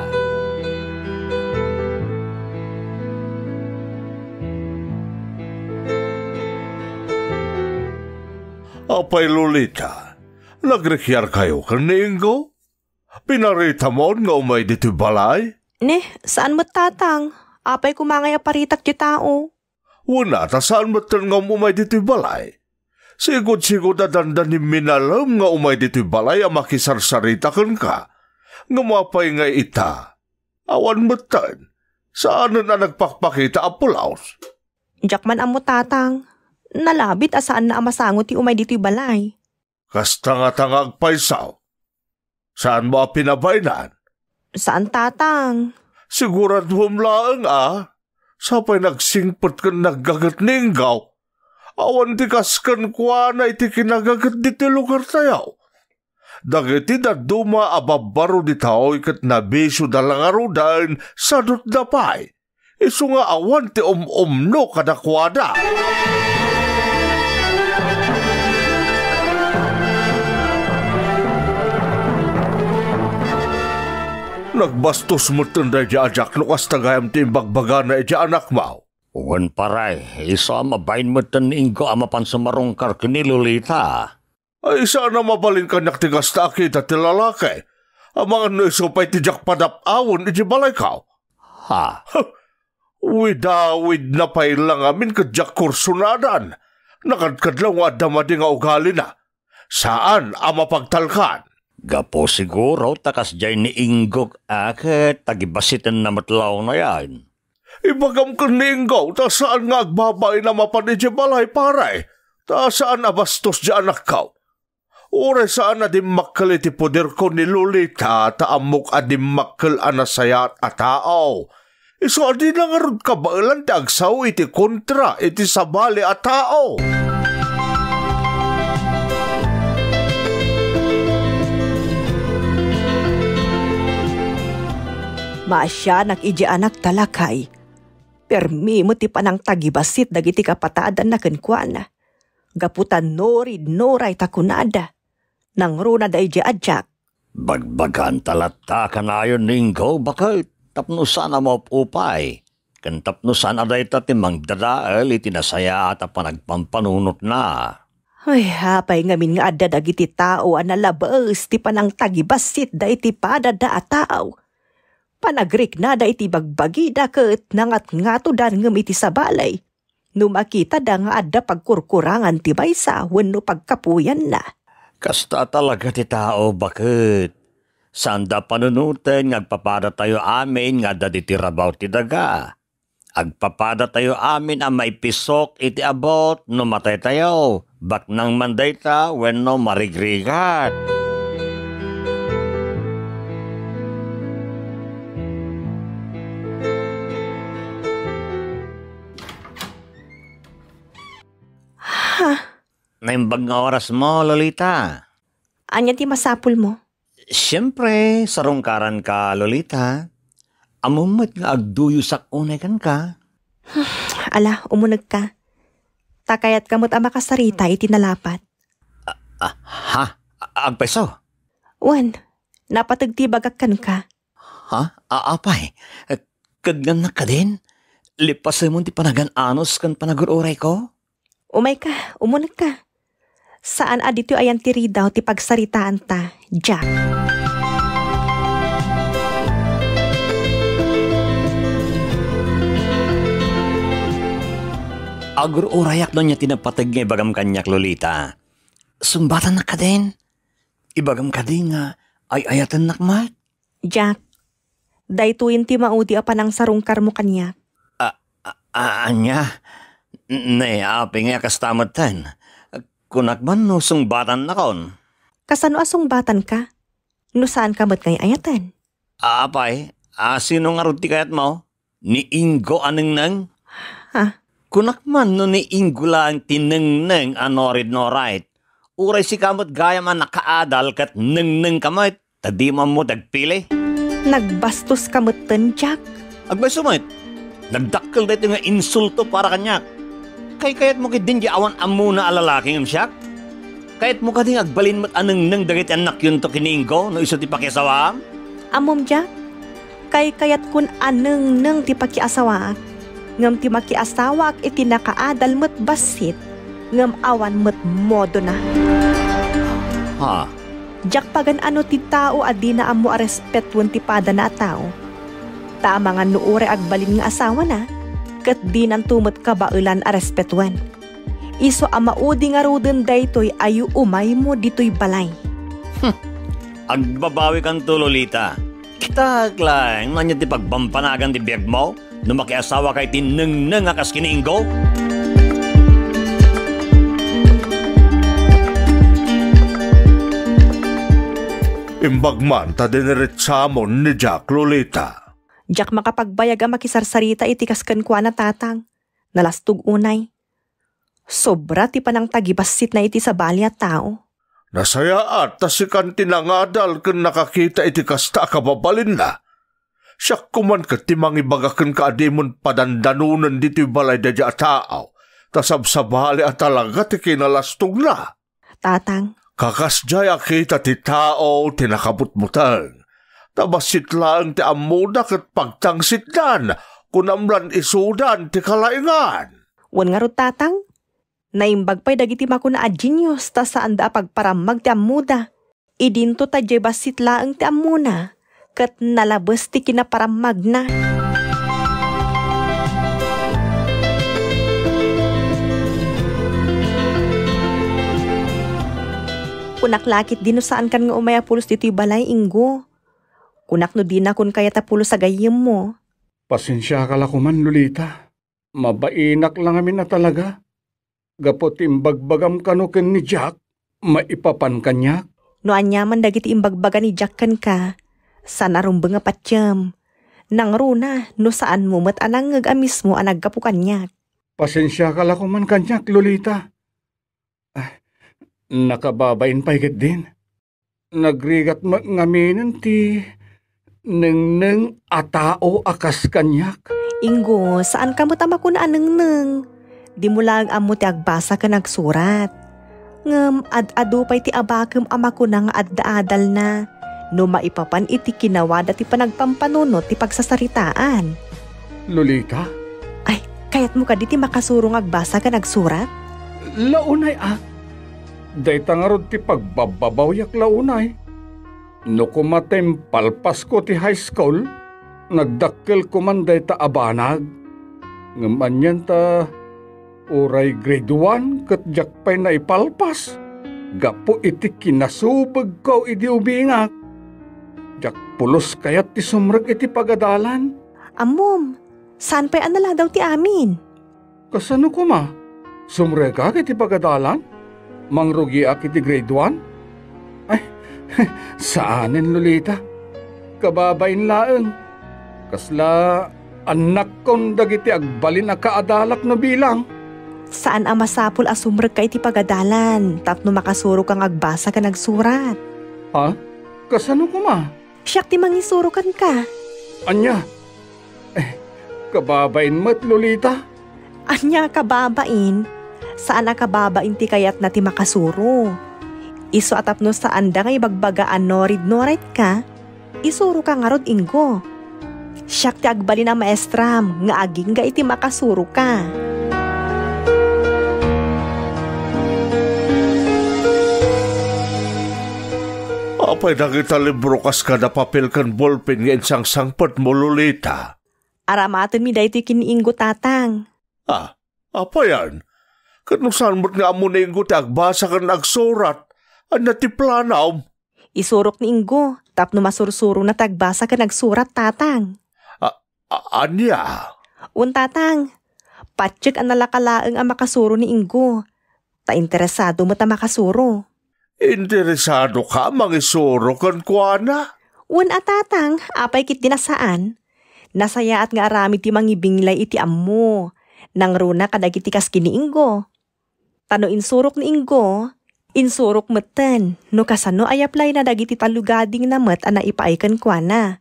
Apay Lolita, nagrikiarkayo ken ni Ingo? Pinaritamon nga umay ditoy balay? Ne, saan met, Tatang. Apay koma ngay a paritak ti tao? Wen a, ta saan metten nga um-, umay ditoy balay. Sigud-sigud a dandani minalem nga umay ditoy balay a makisarsarita kenka. Ngem apay ngay ita? Awan metten. Saanen a nagpakpakita a pulos. Diak man ammo, Tatang. Nalabit a saanna a masango ti umay ditoy balay. Kasta ngata nga agpayso. Saanmo a pinabainan? Saan, Tatang. Siguraduem laeng a, sapay nagsingpet ken naggaget ni Ingo. Awan ti kas kenkuana iti kinagaget ditoy lugartayo. Dagiti dadduma a babbaro ditoy ket nabisioda la ngaruden, sadutda pay. Isu nga awan ti um-umno kadakuada. Nagbastos metten daydi a Jack no kasta gayam ti imbagbagana iti anakmo. Wen, pare, isu a mabain metten ni Ingo a mapan sumarungkar ken ni Lolita. Ay, saan a mabalin kaniak ti kasta a kita ti lalaki. Amangan no isu pay ti diak padap-awen iti balayko. Ha? Widawidna pay la ngamin ket diak kursonadan. Nakadkadlaw nga adda madi nga ugalina. Saan a mapagtalkan. Gapu siguro ta kasdiay ni Inggok a ket agibasitenna met law nayan. Ibagam ken ni Inggok ta saan nga agbabain a mapan iti balay, pare. Ta saan a bastos ti anakko. Uray saan a dimmakkel iti poderko ni Lolita ta ammok a dimmakkel a nasayaat a tao. Isu a dina ngarud kabaelan ti agsao iti kontra iti sabali a tao. Maasianak idiay anak ta lakay. Permi met ti panangtagibassit dagiti kapatadanna kenkuana. Gapu ta nurid nuray ta kunada, nangruna daydiay a Jack. Bagbaganta latta kanayon ni Ingo, baket, tapno saan a maup-upay, ken tapno saan a dayta ti mangdadael iti nasayaat a panagpampanunotna. Ay, apay ngamin nga adda dagiti tao a nalabes ti panangtagibassitda iti padada a tao? Panagriknada iti bagbagida ket nangatngatodan ngem iti sabali no makitada nga adda pagkurkurangan ti maysa wenno pagkapuyanna. Kasta talaga ti tao, baket. Saanda a panunoten nga agpapadatayo amin nga adda ditoy rabaw ti daga. Agpapadatayo amin a maipisok iti abut no mataytayo, baknang man dayta wenno marigrigat. Ha? Naimbag nga orasmo, Lolita. Ania ti masapulmo? Siempre, sarungkaranka, Lolita. Ammom met nga agduyosak unay kenka. Ala, umunegka. Ta kayatka met a makasarita iti nalapat. Ah, ha? A-, agpayso? Wen, napateg ti ibagak kenka. Ha? A-, apay? Kedngannak kadin? Lipasem ti panagan-anus ken panagur-urayko? Umayka, umunegka. Saan a ditoy ayan ti ridaw ti pagsaritaanta, Jack. Agur-urayak no ania ti napateg nga ibagam kaniak, Lolita. Sungbatannak kadin? Ibagam kadi nga ay-ayatennak met? Jack, daytoyen ti maudi a panangsarungkarmo kaniak. A-, a-, a-, ania? N-, ne, apay nga kasta metten? Kunak man no sungbatannakon. Kasano a sungbatanka? No saanka met nga ay-ayaten? Apay, a, sino ngarud ti kayatmo? Ni Ingo a nengneng? Ha? Kunak man no ni Ingo laeng ti nengneng a nurid no right. Uray sika met gayam a nakaadal ket nengnengka met, ta dimo ammo ti agpili. Nagbastoska metten, Jack. Agpayso met. Nagdakkel daytoy nga insulto para kaniak. Kaykayatmo ketdin ti awan ammona a lalaki ngem siak? Kayatmo kadi nga agbalin met a nengneng dagiti annakyonto ken ni Ingo no isu ti pakiasawaam? Ammom, Jack, kaykayatkon a nengneng ti pakiasawaak, ngem ti makiasawaak iti nakaadal met bassit, ngem awan met modona. Ha? Diak pagan-ano ti tao a dina ammo a respetuen ti padana a tao. Ta amangan no uray agbalin nga asawana, ket dinanto met kabaelan a respetuen. Isu a maudi ngaruden daytoy a yuumaymo ditoy balay. Hmm. Agbabawikanto, Lolita. Kitaek laeng no ania ti pagbampanagan ti biagmo no makiasawaka iti nengneng a kas ken ni Ingo. Imbag man ta diniretsamon ni Jack, Lolita. Diak makapagbayag a makisarsarita iti kas kenkuana, Tatang. Nalastog unay. Sobra ti panangtagibassitna iti sabali a tao. Nasayaat ta sikan ti nangadal ken nakakita iti kasta a kababalinna. Siak koman ket ti mangibaga kenka a dimon padandanonen ditoy balay daydiay a tao, ta sabsabali a talaga ti kinalastogna. Tatang. Kakasdiay a kita ti tao ti nakabutbuteng. Ta bassit laeng ti ammoda ket pagtangsitdan, kunam lan isudan ti kalaingan. Wen ngarud, Tatang, naimbag pay dagiti makuna a genius ta saanda a pagparammag ti ammoda. Idinto ta diay bassit laeng ti ammona, ket nalabes ti kinaparammagna. Kunak la ketdi no saankan nga umay a pulos ditoy balay, Ingo. Kunak no dinakon kayat a pulos a gayyemmo. Pasensiaka la koman, Lolita. Mabainak la ngamin a talaga. Gapu ti imbagbagam kano ken ni Jack, maipapan kaniak? No aniaman dagiti imbagbaga ni Jack kenka, saan a rumbeng a patiem. Nangruna no saanmo met a nangngeg a mismo a naggapu kaniak. Pasensiaka la koman kaniak, Lolita. Ah, nakababain pay ketdin. Nagrigat met ngaminen ti nengneng a tao a kas kaniak. Ingo, saanka met a makuna a nengneng. Dimo laeng ammo ti agbasa ken agsurat. Ngem ad-adu pay ti abakem a makuna nga adda adalna no maipapan iti kinawada ti panagpampanunot ti pagsasaritaan. Lolita? Ay, kayatmo kadi ti makasuro nga agbasa ken agsurat? Launay a. Dayta ngarud ti pagbabbabawiak launay. No koma ta impalpasko ti high school, nagdakkel koman dayta a banag. Ngem anian ta uray grade one ket diak pay naipalpas gapu iti kinasubegko idi ubingak. Diak pulos kayat ti sumrek iti pagadalan. Ammom, saan pay a naladaw ti amin? Kasano koma? Sumrekak iti pagadalan? Mangrugiak iti grade one? Ay, saanen, Lolita. Kababain laeng. Kasla annakkon dagiti agbalin a kaadalak no bilang. Saan a masapul a sumrekka iti pagadalan tapno makasuroka nga agbasa ken agsurat. Ha? Kasano koma? Siak ti mangisuro kenka. Ania? Eh, kababain met, Lolita. Ania kababain? Saan a kababain ti kayatna ti makasuro. Isu a tapno saanda nga ibagbaga a no read no write ka, isuroka ngarud, Ingo. Siak ti agbalin a maestram nga agingga iti makasuroka. Apay dagita libro kas kada papel ken bolpen nga insangsangpetmo, Lolita? Aramatenmi daytoy ken ni Ingo, Tatang. Ah, apayan? Ket no saan met nga ammo ni Ingo ti agbasa ken agsurat, ania ti planom? Isurok ni Ingo tapno masursurona ti agbasa ken agsurat, Tatang. A-, a-, ania? Wen, Tatang. Patiek a nalaka laeng a makasuro ni Ingo. Ta interesado met a makasuro. Interesadoka a mangisuro kenkuana? Wen a, Tatang, apay ketdin a saan? Nasayaat nga aramid ti mangibinglay iti ammo. Nangruna kadagiti kas ken ni Ingo. Ta no insurok ni Ingo, insurok metten no kasano a yaplayna dagiti tallow-gadingna met a naipaay kenkuana.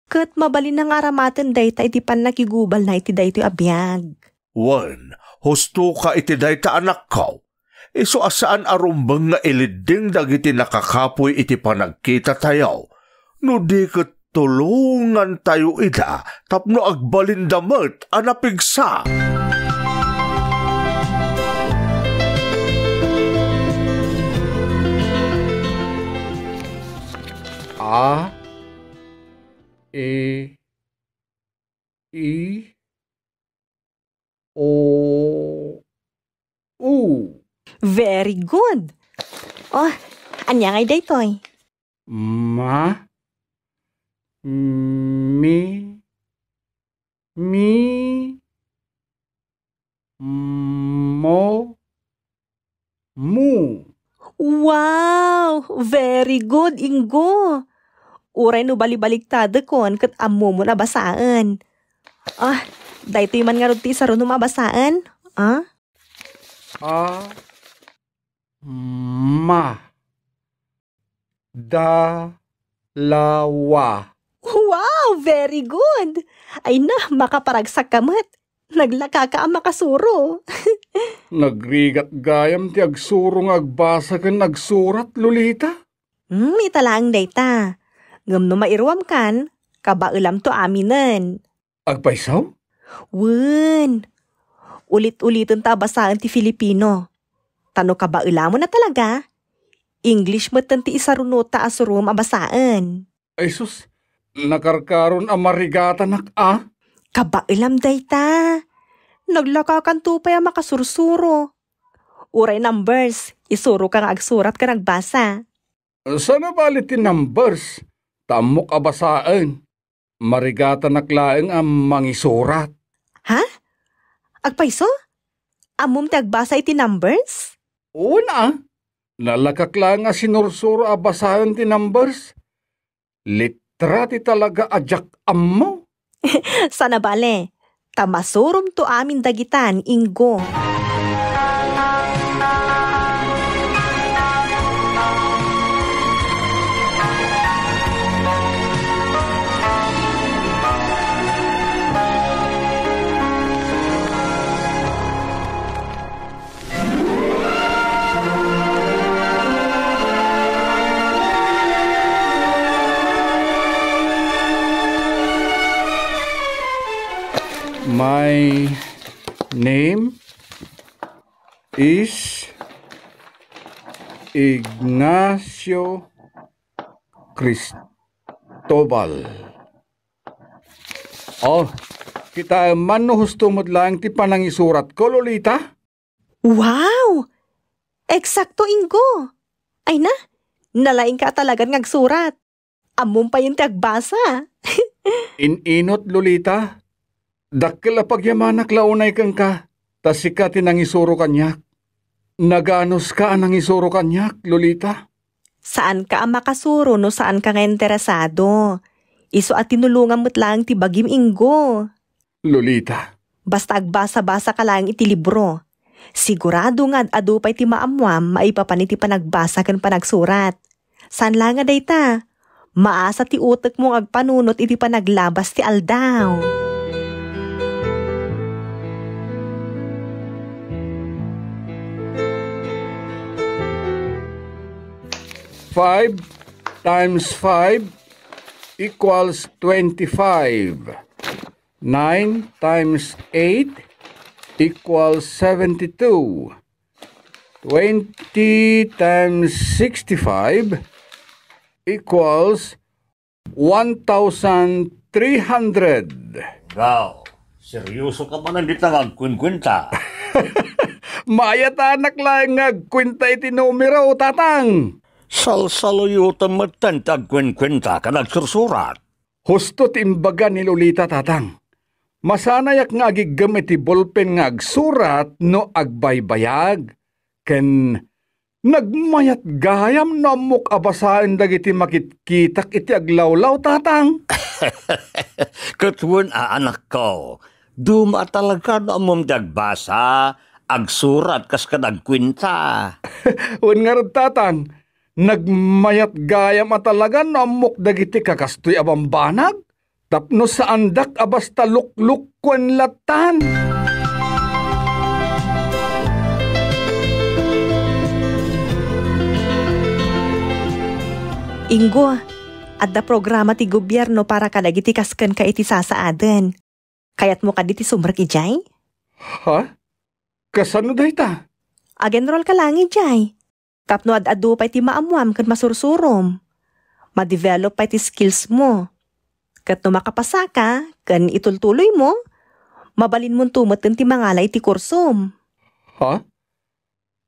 Ket mabalinna nga aramaten dayta iti pannakigubalna iti daytoy a biag. Wen, hustoka iti dayta, anakko. Isu a saan a rumbeng nga ilidding dagiti nakakapuy iti panagkitatayo, no di ket tulongantayo ida tapno agbalinda met a napigsa. A, E, I, O, U. Very good. Oh, ania ngay daytoy? Ma, mi, mi, mo, mu. Wow! Very good, Ingo! Uray no balibaliktadekon ket ammomon a basaen. Ah, daytoy man ngarud ti isarunom a basaen? Ah? A, ma, da, la, wa. Wow! Very good! Ay na, makaparagsak ka met. Naglaka ka a makasuro. Nagrigat gayam ti agsuro nga agbasa ken agsurat, Lolita. Hmm, ita laeng dayta. Ngem no mairuamkan, kabaelamto aminen. Agpayso? Wen. Ulit-uliten ta a basaen ti Filipino. Ta no kabaelamon a talaga, English metten ti isarunota a surom a basaen. Ay sus, nakarkaron a marigatanak a. Kabaelam dayta. Naglakakanto pay a makasursuro. Uray numbers, isuroka nga agsurat ken agbasa. Saan a bali ti numbers? Ta ammok a basaen. Marigatanak laeng a mangisurat. Ha? Agpayso? Ammom ti agbasa iti numbers? Wen a. Nalakak laeng a sinursuro a basaen ti numbers. Letra ti talaga a diak ammo. Sana bale, ta masuromto amin dagitan, Ingo. My name is Ignacio Cristobal. Oh, kitaem man no husto met laeng ti panangisuratko, Lolita? Wow! Eksakto, Ingo! Ay na, nalaingka a talagan nga agsurat. Ammom payen ti agbasa. In-inot, Lolita. Dakkel a pagyamanak la unay kenka, ta sika ti nangisuro kaniak. Naganuska a nangisuro kaniak, Lolita. Saanka a makasuro no saanka nga interesado. Isu a tinulongan met laeng ti bagim, Ingo. Lolita. Basta agbasa-basa ka laeng iti libro. Sigurado nga ad-adu pay ti maammuam maipapan iti panagbasa ken panagsurat. Saan la nga dayta, maasa ti utekmo nga agpanunot iti panaglabas ti aldaw. Five times five equals twenty-five. Nine times eight equals seventy-two. Twenty times sixty-five equals one thousand three hundred. Gaw, seryoso ka manen dita nga agkuenkuenta? Maayatanak laeng nga agkuenta iti numero, Tatang. Salsaloyotem metten ti agkuenkuenta ken agsursurat. Husto ti imbaga ni Lolita, Tatang. Masanayak nga agiggem iti bolpen nga agsurat no agbaybayag, ken nagmayat gayam no ammok a basaen dagiti makitkitak iti aglawlaw, Tatang. Ket wen a, anakko, duma a talaga no ammom ti agbasa, agsurat kas kad agkuenta. Wen ngarud, Tatang, nagmayat gayam a talaga no ammok dagiti kakastoy a bambanag, tapno saandak a basta luklukkuen lattan. Ingo, adda programa ti gobierno para kadagiti kas kenka iti sasaaden. Kayatmo kadi ti sumrek idiay? Ha? Kasano dayta? Ag-enroll ka laeng idiay. Tapno ad-adu pay ti maammuam ken masursurom. Ma-develop pay ti skills mo. Ket no makapasaka ken itultuloymo, mabalinmonto metten ti mangala iti kursom. Ha?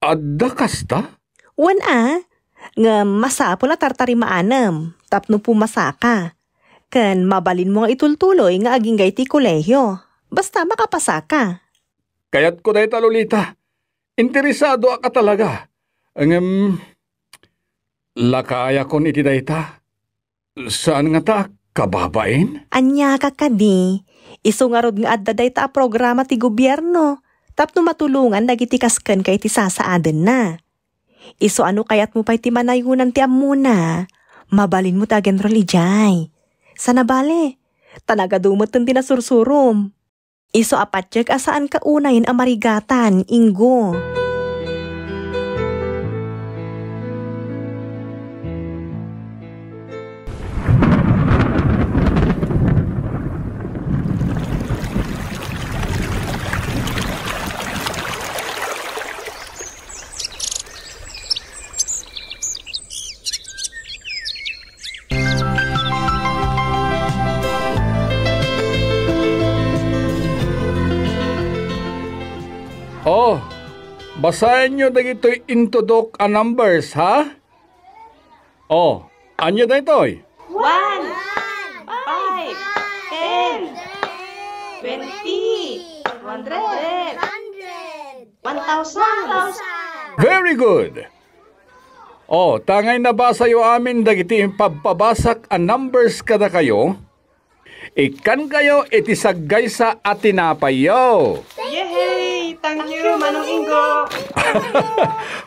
Adda kasta? Wen a, ngem masapul a tartarimaanem tapno pumasaka. Ken mabalinmo nga itultuloy nga agingga iti kolehio. Basta makapasaka. Kayatko dayta, Lolita. Interesadoak a talaga. Ngem, lakayakon iti dayta. Saan ngata a kababain? Ania ka kadi? Isu ngarud nga adda dayta a programa ti gobierno tapno matulongan dagiti kas kenka iti sasaadenna. Isu a no kayatmo pay ti manayonan ti ammona, mabalinmo ti agenrol idiay. Sana bale, ta nagadu metten ti nasursurom. Isu a patiek a saanka unayen a marigatan, Ingo. Oh, basaenyo dagitoy intudok a numbers, ha? Oh, ania daytoy? One, five, ten, twenty, hundred, one thousand. Very good. Oh, tangay nabasayo amin dagiti impabpabasak a numbers kadakayo. Ikkankayo iti saggaysa a tinapayyo. Yehey! Thank you, Manong Ingo.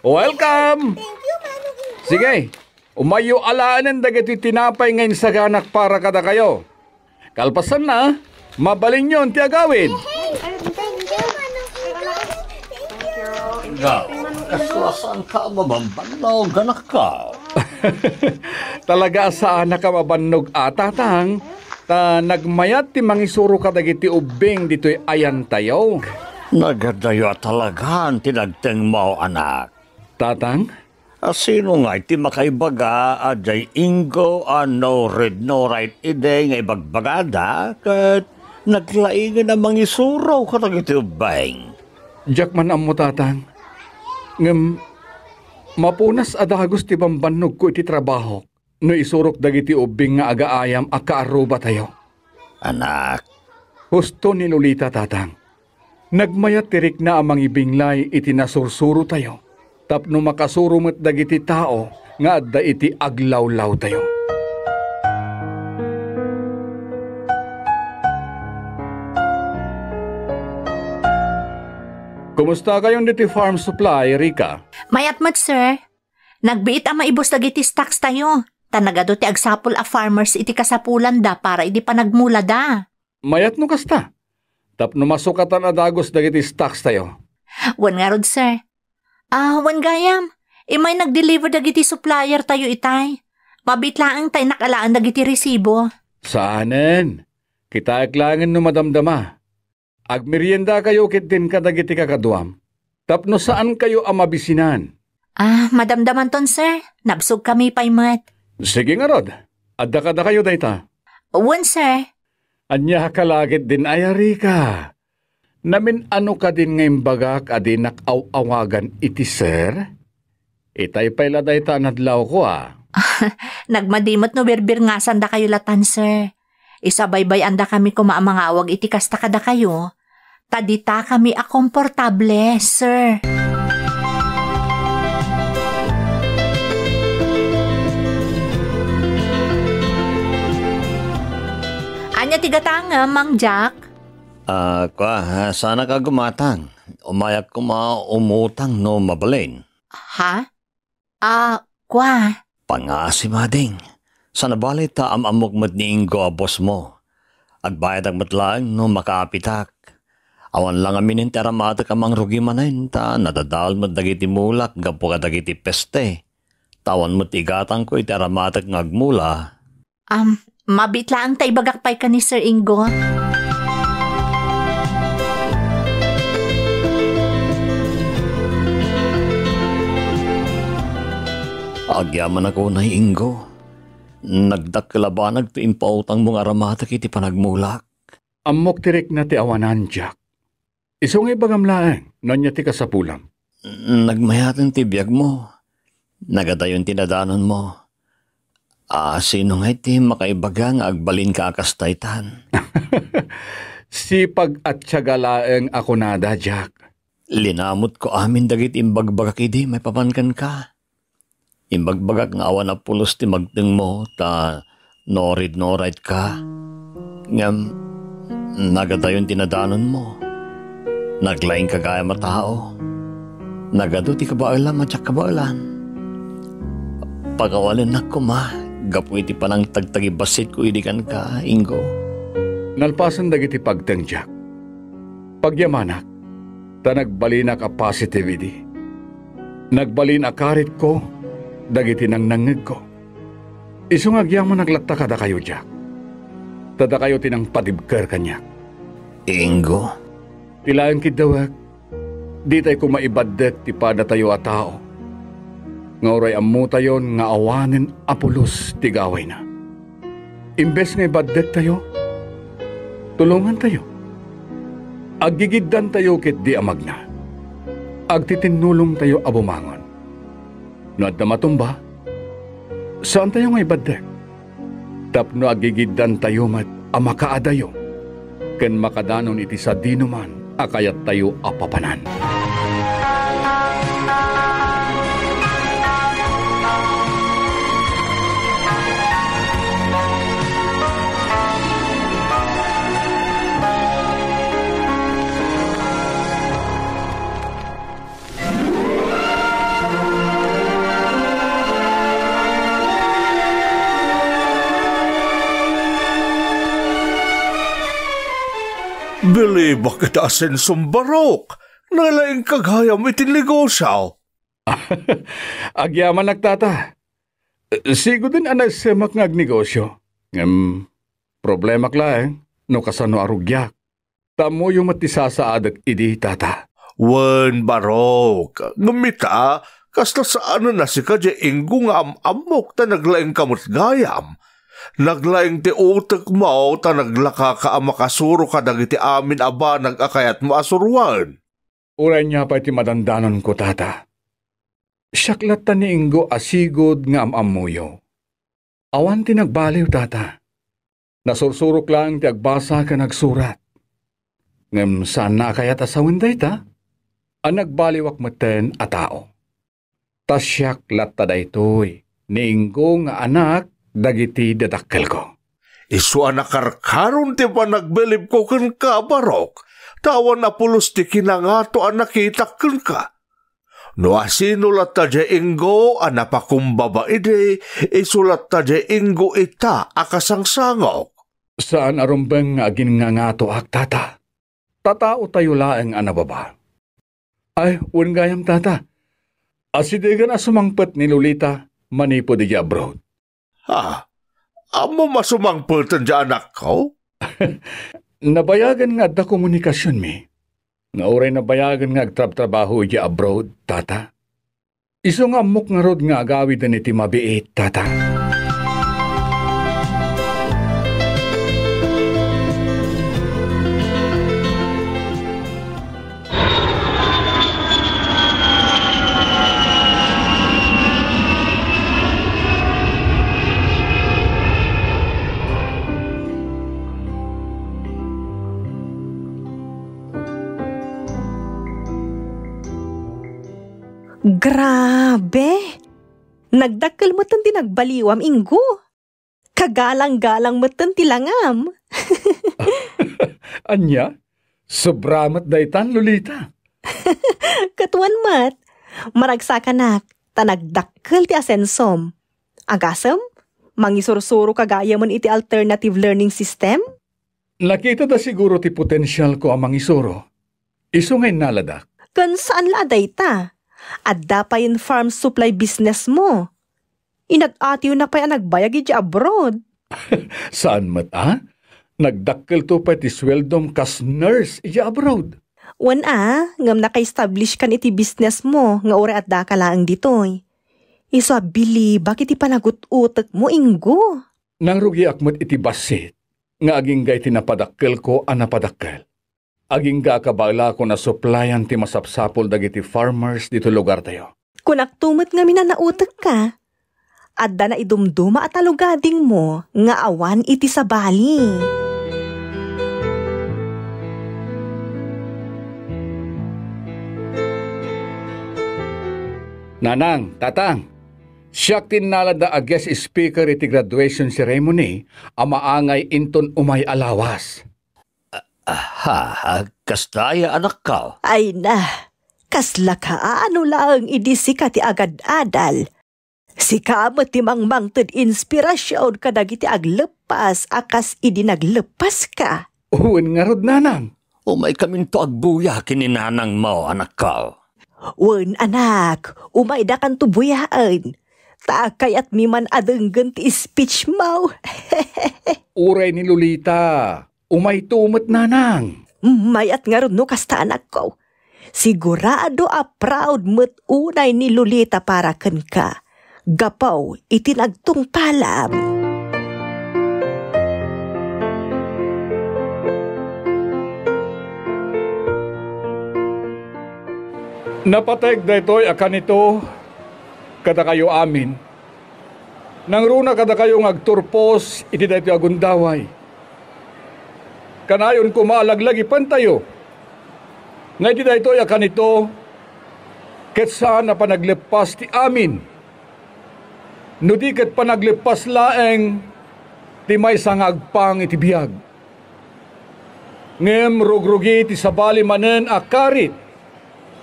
Welcome! Thank you, Manong Ingo. Sige, umayyo alaenen dagiti tinapay nga insaganak para kadakayo. Kalpasanna, mabalinyon ti agawid. Ay, thank you, Manong Ingo. Thank you. Nga, kasla saanka a mabanbannog, anakko? Talaga a saannak a mabannog a, Tatang, ta nagmayat ti mangisuro kadagiti ubbing ditoy ayantayo. Nagadayo a talagan ti nagtengmo, anak. Tatang? A, sino ngay ti makaibaga a diay Ingo a no read no write idi nga ibagbagada ket naglaingen a mangisuro kadagiti ubbing? Diak man ammo, Tatang. Ngem mapunas a dagus ti bambannogko iti trabahok no isurok dagiti ubbing nga agaayam a kaarrubatayo. Anak. Husto ni Lolita, Tatang. Nagmayat ti rikna a mangibinglay iti nasursurotayo tapno makasuro met dagiti tao nga adda iti aglawlawtayo. Kumusta kayon diti farm supply, Rica? Mayat met, sir. Nagbiit a maibus dagiti stocks tayo, ta nagadu ti agsapul a farmers iti kasapulanda para idi panagmulada. Mayat no kasta, tapno masukatan a dagus dagiti stocks tayo. Wen ngarud, sir. Ah, wen gayam, immay nag-deliver dagiti supplier tayo itay. Mabiit laeng ta innak alaen dagiti resibo. Saanen. Kitaek laengen no madamdama. Agmeriendakayo ketdin kadagiti kakaduam, tapno saankayo a mabisinan. Ah, madamdamanton, sir. Nabsogkami pay met. Sige ngarud, adda kadakayo dayta. Wen, sir. Ania ka la ketdin aya, Rica? Namin-ano kadin nga imbagak a dinak aw-awagan iti sir? Itay pay la dayta a nadlawko a. Nagmadi met no birbirngasandakayo latan, sir. Isabaybay-andakami koma a mangawag iti kasta kadakayo, ta ditakami a komportable, sir. Ania ti gatangem, Mang Jack? Ah, kua, ah, saanak a gumatang. Umayak koma umutang no mabalin. Ha? Ah, kua. Pangaasim, ading. Saan a bale ta am-ammok met ni Ingo a boss mo. Agbayadak met laeng no makaapitak. Awan la ngamin ti aramatek a mangrugi manen ta nadadael met dagiti mulak gapu kadagiti peste. Ta awan met igatangko iti aramatek nga agmula. Am, mabiit laeng ta ibagak pay ken ni Sir Ingo. Agyamanak unay, Ingo. Nagdakkel a banag ti impautangmo nga aramatek iti panagmulak. Ammok ti rikna ti awanan, Jack. Isu nga ibagam laeng no ania ti kasapulam. Nagmayaten ti biagmo. Nagadayon ti nadanonmo. A, sino ngay ti makaibaga nga agbalinka a kasta itan? Sipag a tiyaga laeng a kunada, Jack. Linamutko amin dagiti imbagbagak idi maipapan kenka. Imbagbagak nga awan a pulos ti magtengmo ta no read no write ka. Ngem nagadayon ti nadanonmo. Naglaingka gayam a tao. Nagadu ti kabaelam a diak kabaelan. Pakawalennak koma gapu iti panangtagtagibasitko idi kenka, Ingo. Nalpasen dagiti pagteng, Jack. Pagyamanak, ta nagbalinak a positive idi. Nagbalin a karitko dagiti nangnangngegko. Isu nga agyamanak latta kadakayo, Jack. Ta dakayo ti nangpadibker kaniak. Ingo. Ti laeng kiddawek, ditay koma ibaddek ti padatayo a tao, nga uray ammotayon nga awanen a pulos ti gawayna. Imbes nga ibaddektayo, tulongantayo. Aggigiddantayo ketdi a magna. Agtitinnulongtayo a bumangon. No adda matumba, saantayo nga ibaddek. Tapno aggigiddantayo met a makaadayo ken makadanon iti sadinoman a kayattayo a papanan. Bilibak iti asensom, Barok. Nalaingka gayam iti negosio. Agyamanak, tata. Siguden a naissemak nga agnegosio. Ngem, problemak laeng no kasano a rugiak. Ta ammoyo met ti sasaadek idi, tata. Wen, Barok, ngem ita, kasla saanen a sika diay inggo nga am-ammok ta naglaingka met gayam. Naglaing ti utekmo ta naglakaka a makasuro kadagiti amin a banag a kayatmo a suroen. Uray ania pay ti madandanonko, tata. Siak latta ni inggo a sigud nga am-ammoyo. Awan ti nagbaliw, tata. Nasursurok laeng ti agbasa ken agsurat. Ngem saanna a kayat a sawen dayta, a nagbaliwak metten a tao. Ta siak latta daytoy, ni inggo nga anak dagiti dadakkelko. Isu a nakarkaron ti panagbilibko kenka, Barok, ta awan a pulos ti kinangato a nakitak kenka. No asino latta diay inggo a napakumbaba idi, isu latta diay inggo ita a kasangsangok. Saan a rumbeng nga aginnangatoak, tata. Tataotayo laeng a nababa. Ay, wen gayam, tata. Asidegen a sumangpet ni Lolita manipud idiay abroad. Ha? Ammom a sumangpeten diay anakko? Nabayagen nga adda komunikasionmi. Nga uray nabayagen nga agtrabtrabaho idiay abroad, tata. Isu nga ammok ngarud nga agawiden iti mabiit, tata. Grabe! Nagdakkel metten ti nagbaliwam, Inggo. Kagalang-galang metten ti langam. Ania? Sobra met daytan, Lolita. Ket wen met, maragsakanak, ta nagdakkel ti asensom. Agasem, mangisursuroka gayamen iti alternative learning system? Nakitada siguro ti potensialko a mangisuro. Isu nga innaladak. Ken saan la a dayta. Adda payen farm supply business mo. Inat-atiwna pay a nagbayag idiay abroad. Saan met a? Nagdakkelto pay ti sueldom kas nurse idiay abroad. Wen a, ngem naka-establish kan iti business mo nga uray addaka laeng ditoy. Isu a bilibak iti panagut-utek mo, Inggo. Nangrugiak met iti bassit nga agingga iti napadakkelko a napadakkel. Agingga a kabaelakon a suplayan ti masapsapul dagiti farmers ditoy lugartayo. Kunakto met ngamin a nautekka. Adda naidumduma a talugadingmo nga awan iti sabali. Nanang, tatang, siak ti innalada a guest speaker iti graduation ceremony a maangay inton umay a lawas. Aha, kasta aya, anakko? Ay na, kasla kaano laeng idi sika ti agad-adal. Sika met ti mangmangted inspirasyon kadagiti agleppas a kas idi nagleppaska. Wen ngarud, nanang. Umaykaminto agbuya ken ni nanangmo, anakko. Wen, anak, umaydakanto buyaen. Ta kayatmi man a denggen ti speech mo. Uray ni Lolita. Umayto met, nanang. Mayat ngarud no kasta, anakko. Sigurado a proud met unay ni Lolita para kenka, gapu iti nagtungpalam. Napateg daytoy a kanito kadakayo amin. Nangruna kadakayo nga agturpos iti daytoy a gundaway. Kanayon koma a laglagipentayo nga iti daytoy a kanito, ket saan a panagleppas ti amin, no di ket panagleppas laeng ti maysa nga agpang iti biag. Ngem rugrugi ti sabali manen a karit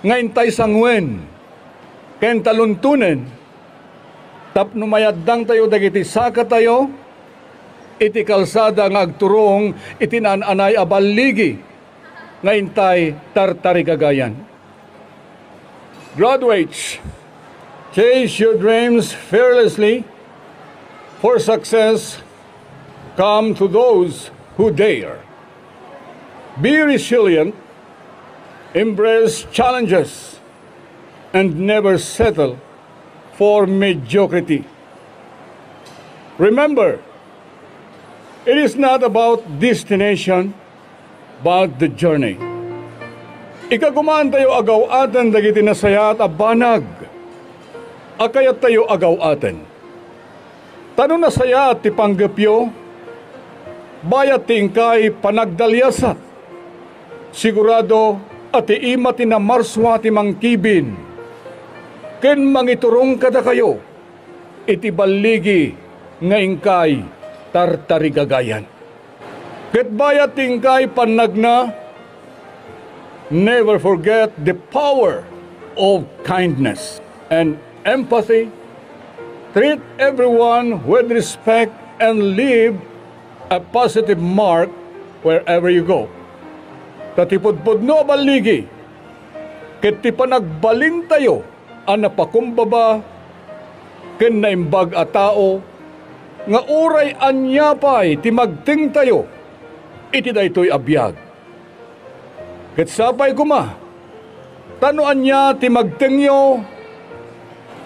nga intay sanguen ken taluntonen tapno mayaddangtayo dagiti sakatayo iti kalsada nga agturong iti naan-anay a balligi. nga intay tartarigagayan. Graduates, chase your dreams fearlessly, for success come to those who dare. Be resilient, embrace challenges, and never settle for mediocrity. Remember, it is not about destination, but the journey. Ikagumaantayo a gaw-aten dagiti nasayaat a banag a kayattayo a gaw-aten. Ta no nasayaat ti panggepyo, bayat ti inkay panagdaliasat, sigurado a ti ima ti namarsua ti mangkibin ken mangiturong kadakayo iti balligi nga inkay tartarigagayan. Ket bayat ti inkay pannagna, never forget the power of kindness and empathy. Treat everyone with respect and leave a positive mark wherever you go. Ta ti pudpudno a balligi ket ti panagbalintayo a napakumbaba ken naimbag a tao nga uray ania pay ti magtengtayo iti daytoy a biag. Ket sapay koma, ta no ania ti magtengyo,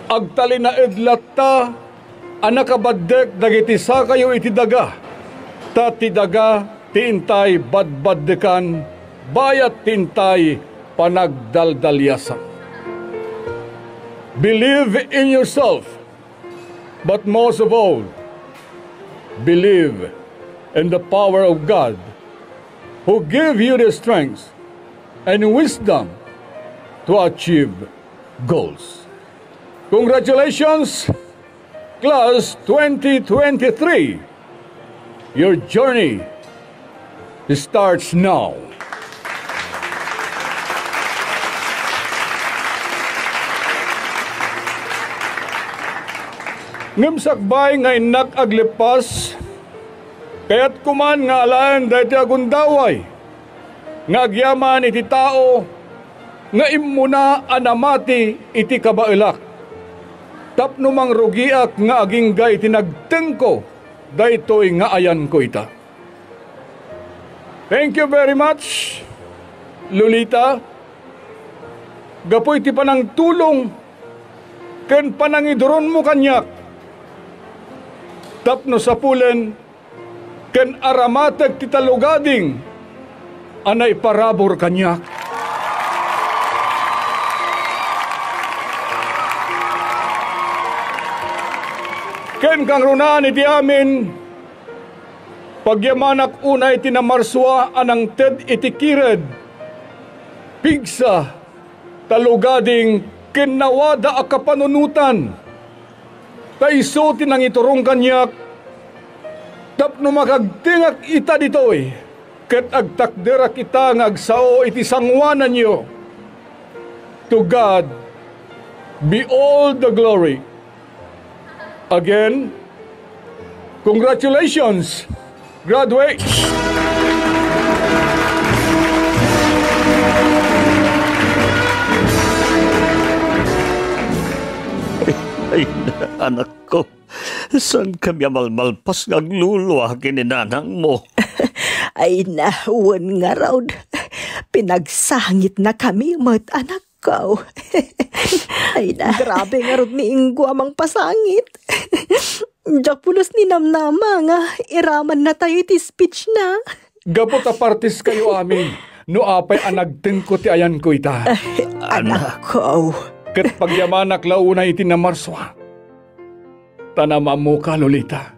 agtalinaed latta a nakabaddek dagiti sakayo iti daga, ta ti daga ti intay badbaddekan bayat ti intay panagdaldaliasat. Believe in yourself, but most of all, believe in the power of God, who give you the strength and wisdom to achieve goals. Congratulations, Class twenty twenty-three. Your journey starts now. Ngem sakbay nga innak agleppas, kayatko man nga alaen daytoy a gundaway nga agyaman iti tao nga immuna a namati iti kabaelak, tapno mangrugiak nga agingga iti nagtengko daytoy nga ayanko ita. Thank you very much, Lolita, gapu iti panangtulong ken panangiduronmo kaniak tapno sapulen ken aramatek ti talugading a naiparabur kaniak. Ken kangrunaan iti amin, pagyamanak unay ti namarsua a nangted iti kired, pigsa, talugading ken nawada a kapanunotan. Ta isu ti nangiturong kaniak tapno makagtengak ita ditoy, ket agtakderak ita nga agsao iti sangoananyo. To God be all the glory. Again, congratulations, graduates! Ay, anakko, saan kami a malmalpas nga aglulua ken ni nanangmo? Ay na, wen ngarud, pinagsangitna kami met, anakko. Ay na. Grabe ngarud ni Ingo a mangpasangit. Diak pulos ninamnama nga iramanna tayo iti speech na. Gapu ta partis kayo amin, no apay a nagtengko ti ayanko ita. Ay, anakko. Ket pagyamanak la unay iti namarsua. Ta naammoka, Lolita.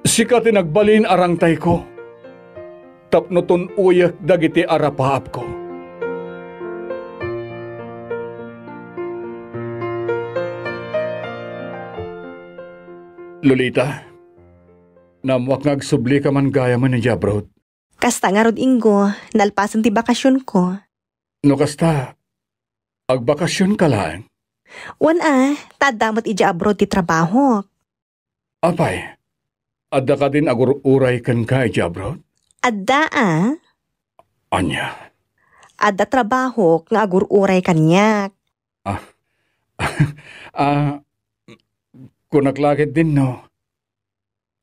Sika ti nagbalin a rangtayko tapno tun-oyek dagiti arapaapko. Lolita, naammoak nga agsublika man gayamen idiay abroad. Kasta ngarud, Ingo, nalpasen ti bakasionko. No kasta, agbakasionka laeng? Wen a, ta adda met idiay abroad ti trabahok. Apay, adda kadin agur-uray kenka idiay abroad? Adda a. Ania? Adda trabahok nga agur-uray kaniak. Ah. Ah, kunak la ketdin no,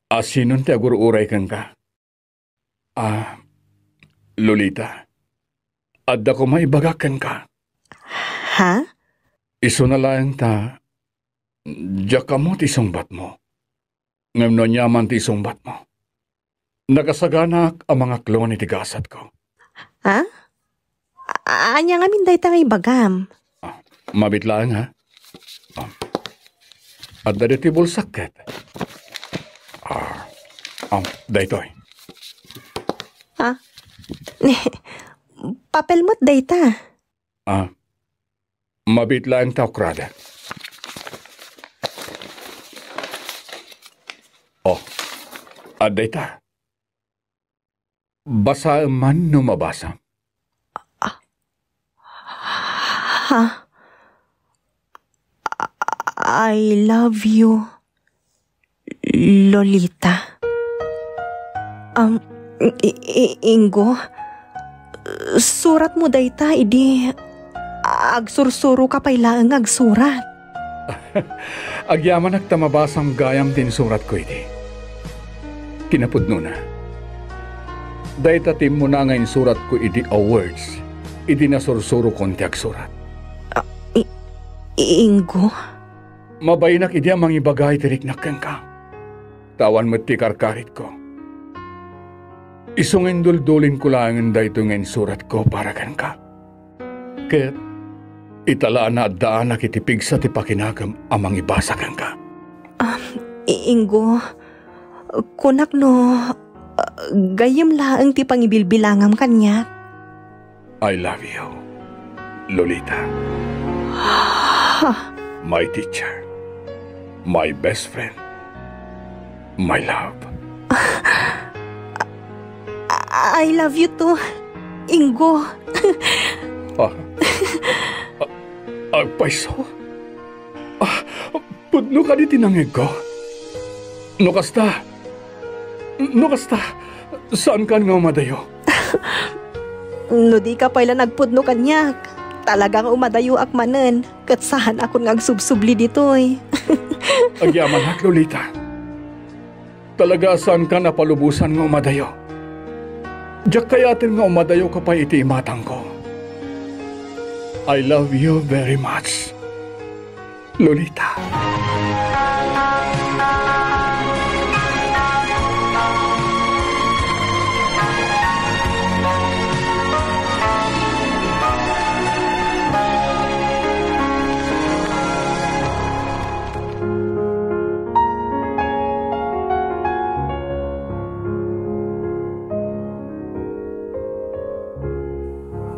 a sinon ti agur-uray kenka? Ah, Lolita, adda koma ibagak kenka. Ha? Isuna laeng ta, diak ammo ti sungbatmo. Ngem no aniaman ti isungbatmo, nakasaganaak a mangaklon iti gasatko. Ha? A-, ania ngamin dayta nga ibagam? Ah, mabit laeng, ha? Ah. Adda ditoy bulsak ket. Ah, ah, daytoy. Ah, papel met dayta. Ah, mabit laeng ta ukrada. Oh, adda ita. Basaem man no mabasam. Ha? I love you, Lolita. Um, i-, i-, Ingo, suratmo dayta idi agsursuroka pay laeng nga agsurat. Agyamanak ta mabasam gayam ti insuratko idi. Kinapudnona, dayta ti immuna nga insuratko idi a words idi nasursurokon ti agsurat. Ah, i-, Ingo? Mabainak idi a mangibaga iti riknak kenka. Ta awan met ti karkaritko. Isu nga induldulinko laengen daytoy nga insuratko para kenka. Ket ita la a naaddaanak iti pigsa ti pakinagem a mangibasa kenka. Um, i-, Ingo, kunak no, uh, gayyem laeng ti pangibilbilangam kaniak. I love you, Lolita. Ha? My teacher. My best friend. My love. I love you too, Ingo. Ah. Ah, agpayso? Ah, pudno kadi ti nangngegko? No kasta, no kasta, saankan nga umadayo? No dika pay la nagpudno kaniak, talaga nga umadayoak manen, ket saanakon nga agsubsubli ditoy. Agyamanak, Lolita. Talaga a saankan a palubosan nga umadayo. Diak kayaten nga umadayoka pay iti imatangko. I love you very much, Lolita.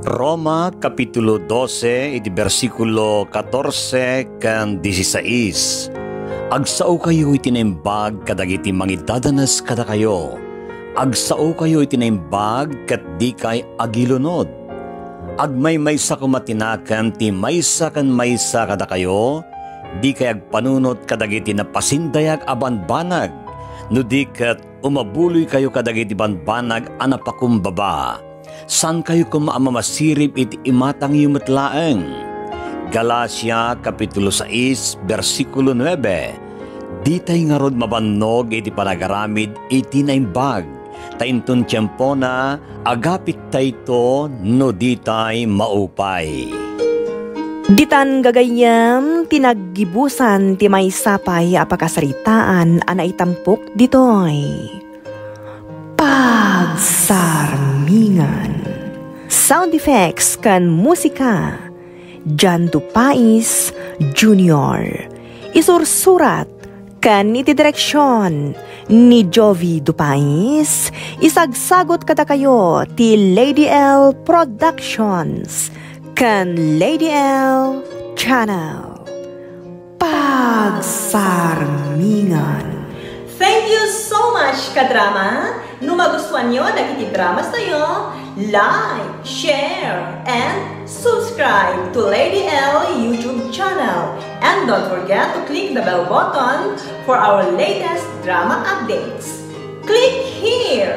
Roma, kapitulo dose, iti bersikulo katorse ken disisais. Agsaokayo iti naimbag kadagiti mangidadanes kadakayo. Agsaokayo iti naimbag ket dikay agilunod. Agmaymaysa koma ti nakem ti maysa ken maysa kadakayo, dikay agpanunot kadagiti napasindayag a banbanag, no di ket umabuloykayo kadagiti banbanag a napakumbaba. Saankayo koma a mamasirib iti imatangyo met laeng. Galacia, kapitulo sais, bersikulo nuebe. Ditay ngarud mabannog iti panagaramid iti naimbag, ta inton tiempona, agapittayto no ditay maupay. Ditan gagayyem ti naggibusan ti maysa pay a pakasaritaan a naitampok ditoy. Pagsarmingan. Sound effects ken musika, Jan Dupais Junior. Isursurat ken iti direksion ni Jovi Dupais. Isagsagut kadakayo ti Lady L Productions ken Lady L Channel. Pagsarmingan. Thank you so much, kadrama! No magustuanyo dagiti dramas tayo, like, share, and subscribe to Lady L YouTube channel. And don't forget to click the bell button for our latest drama updates. Click here!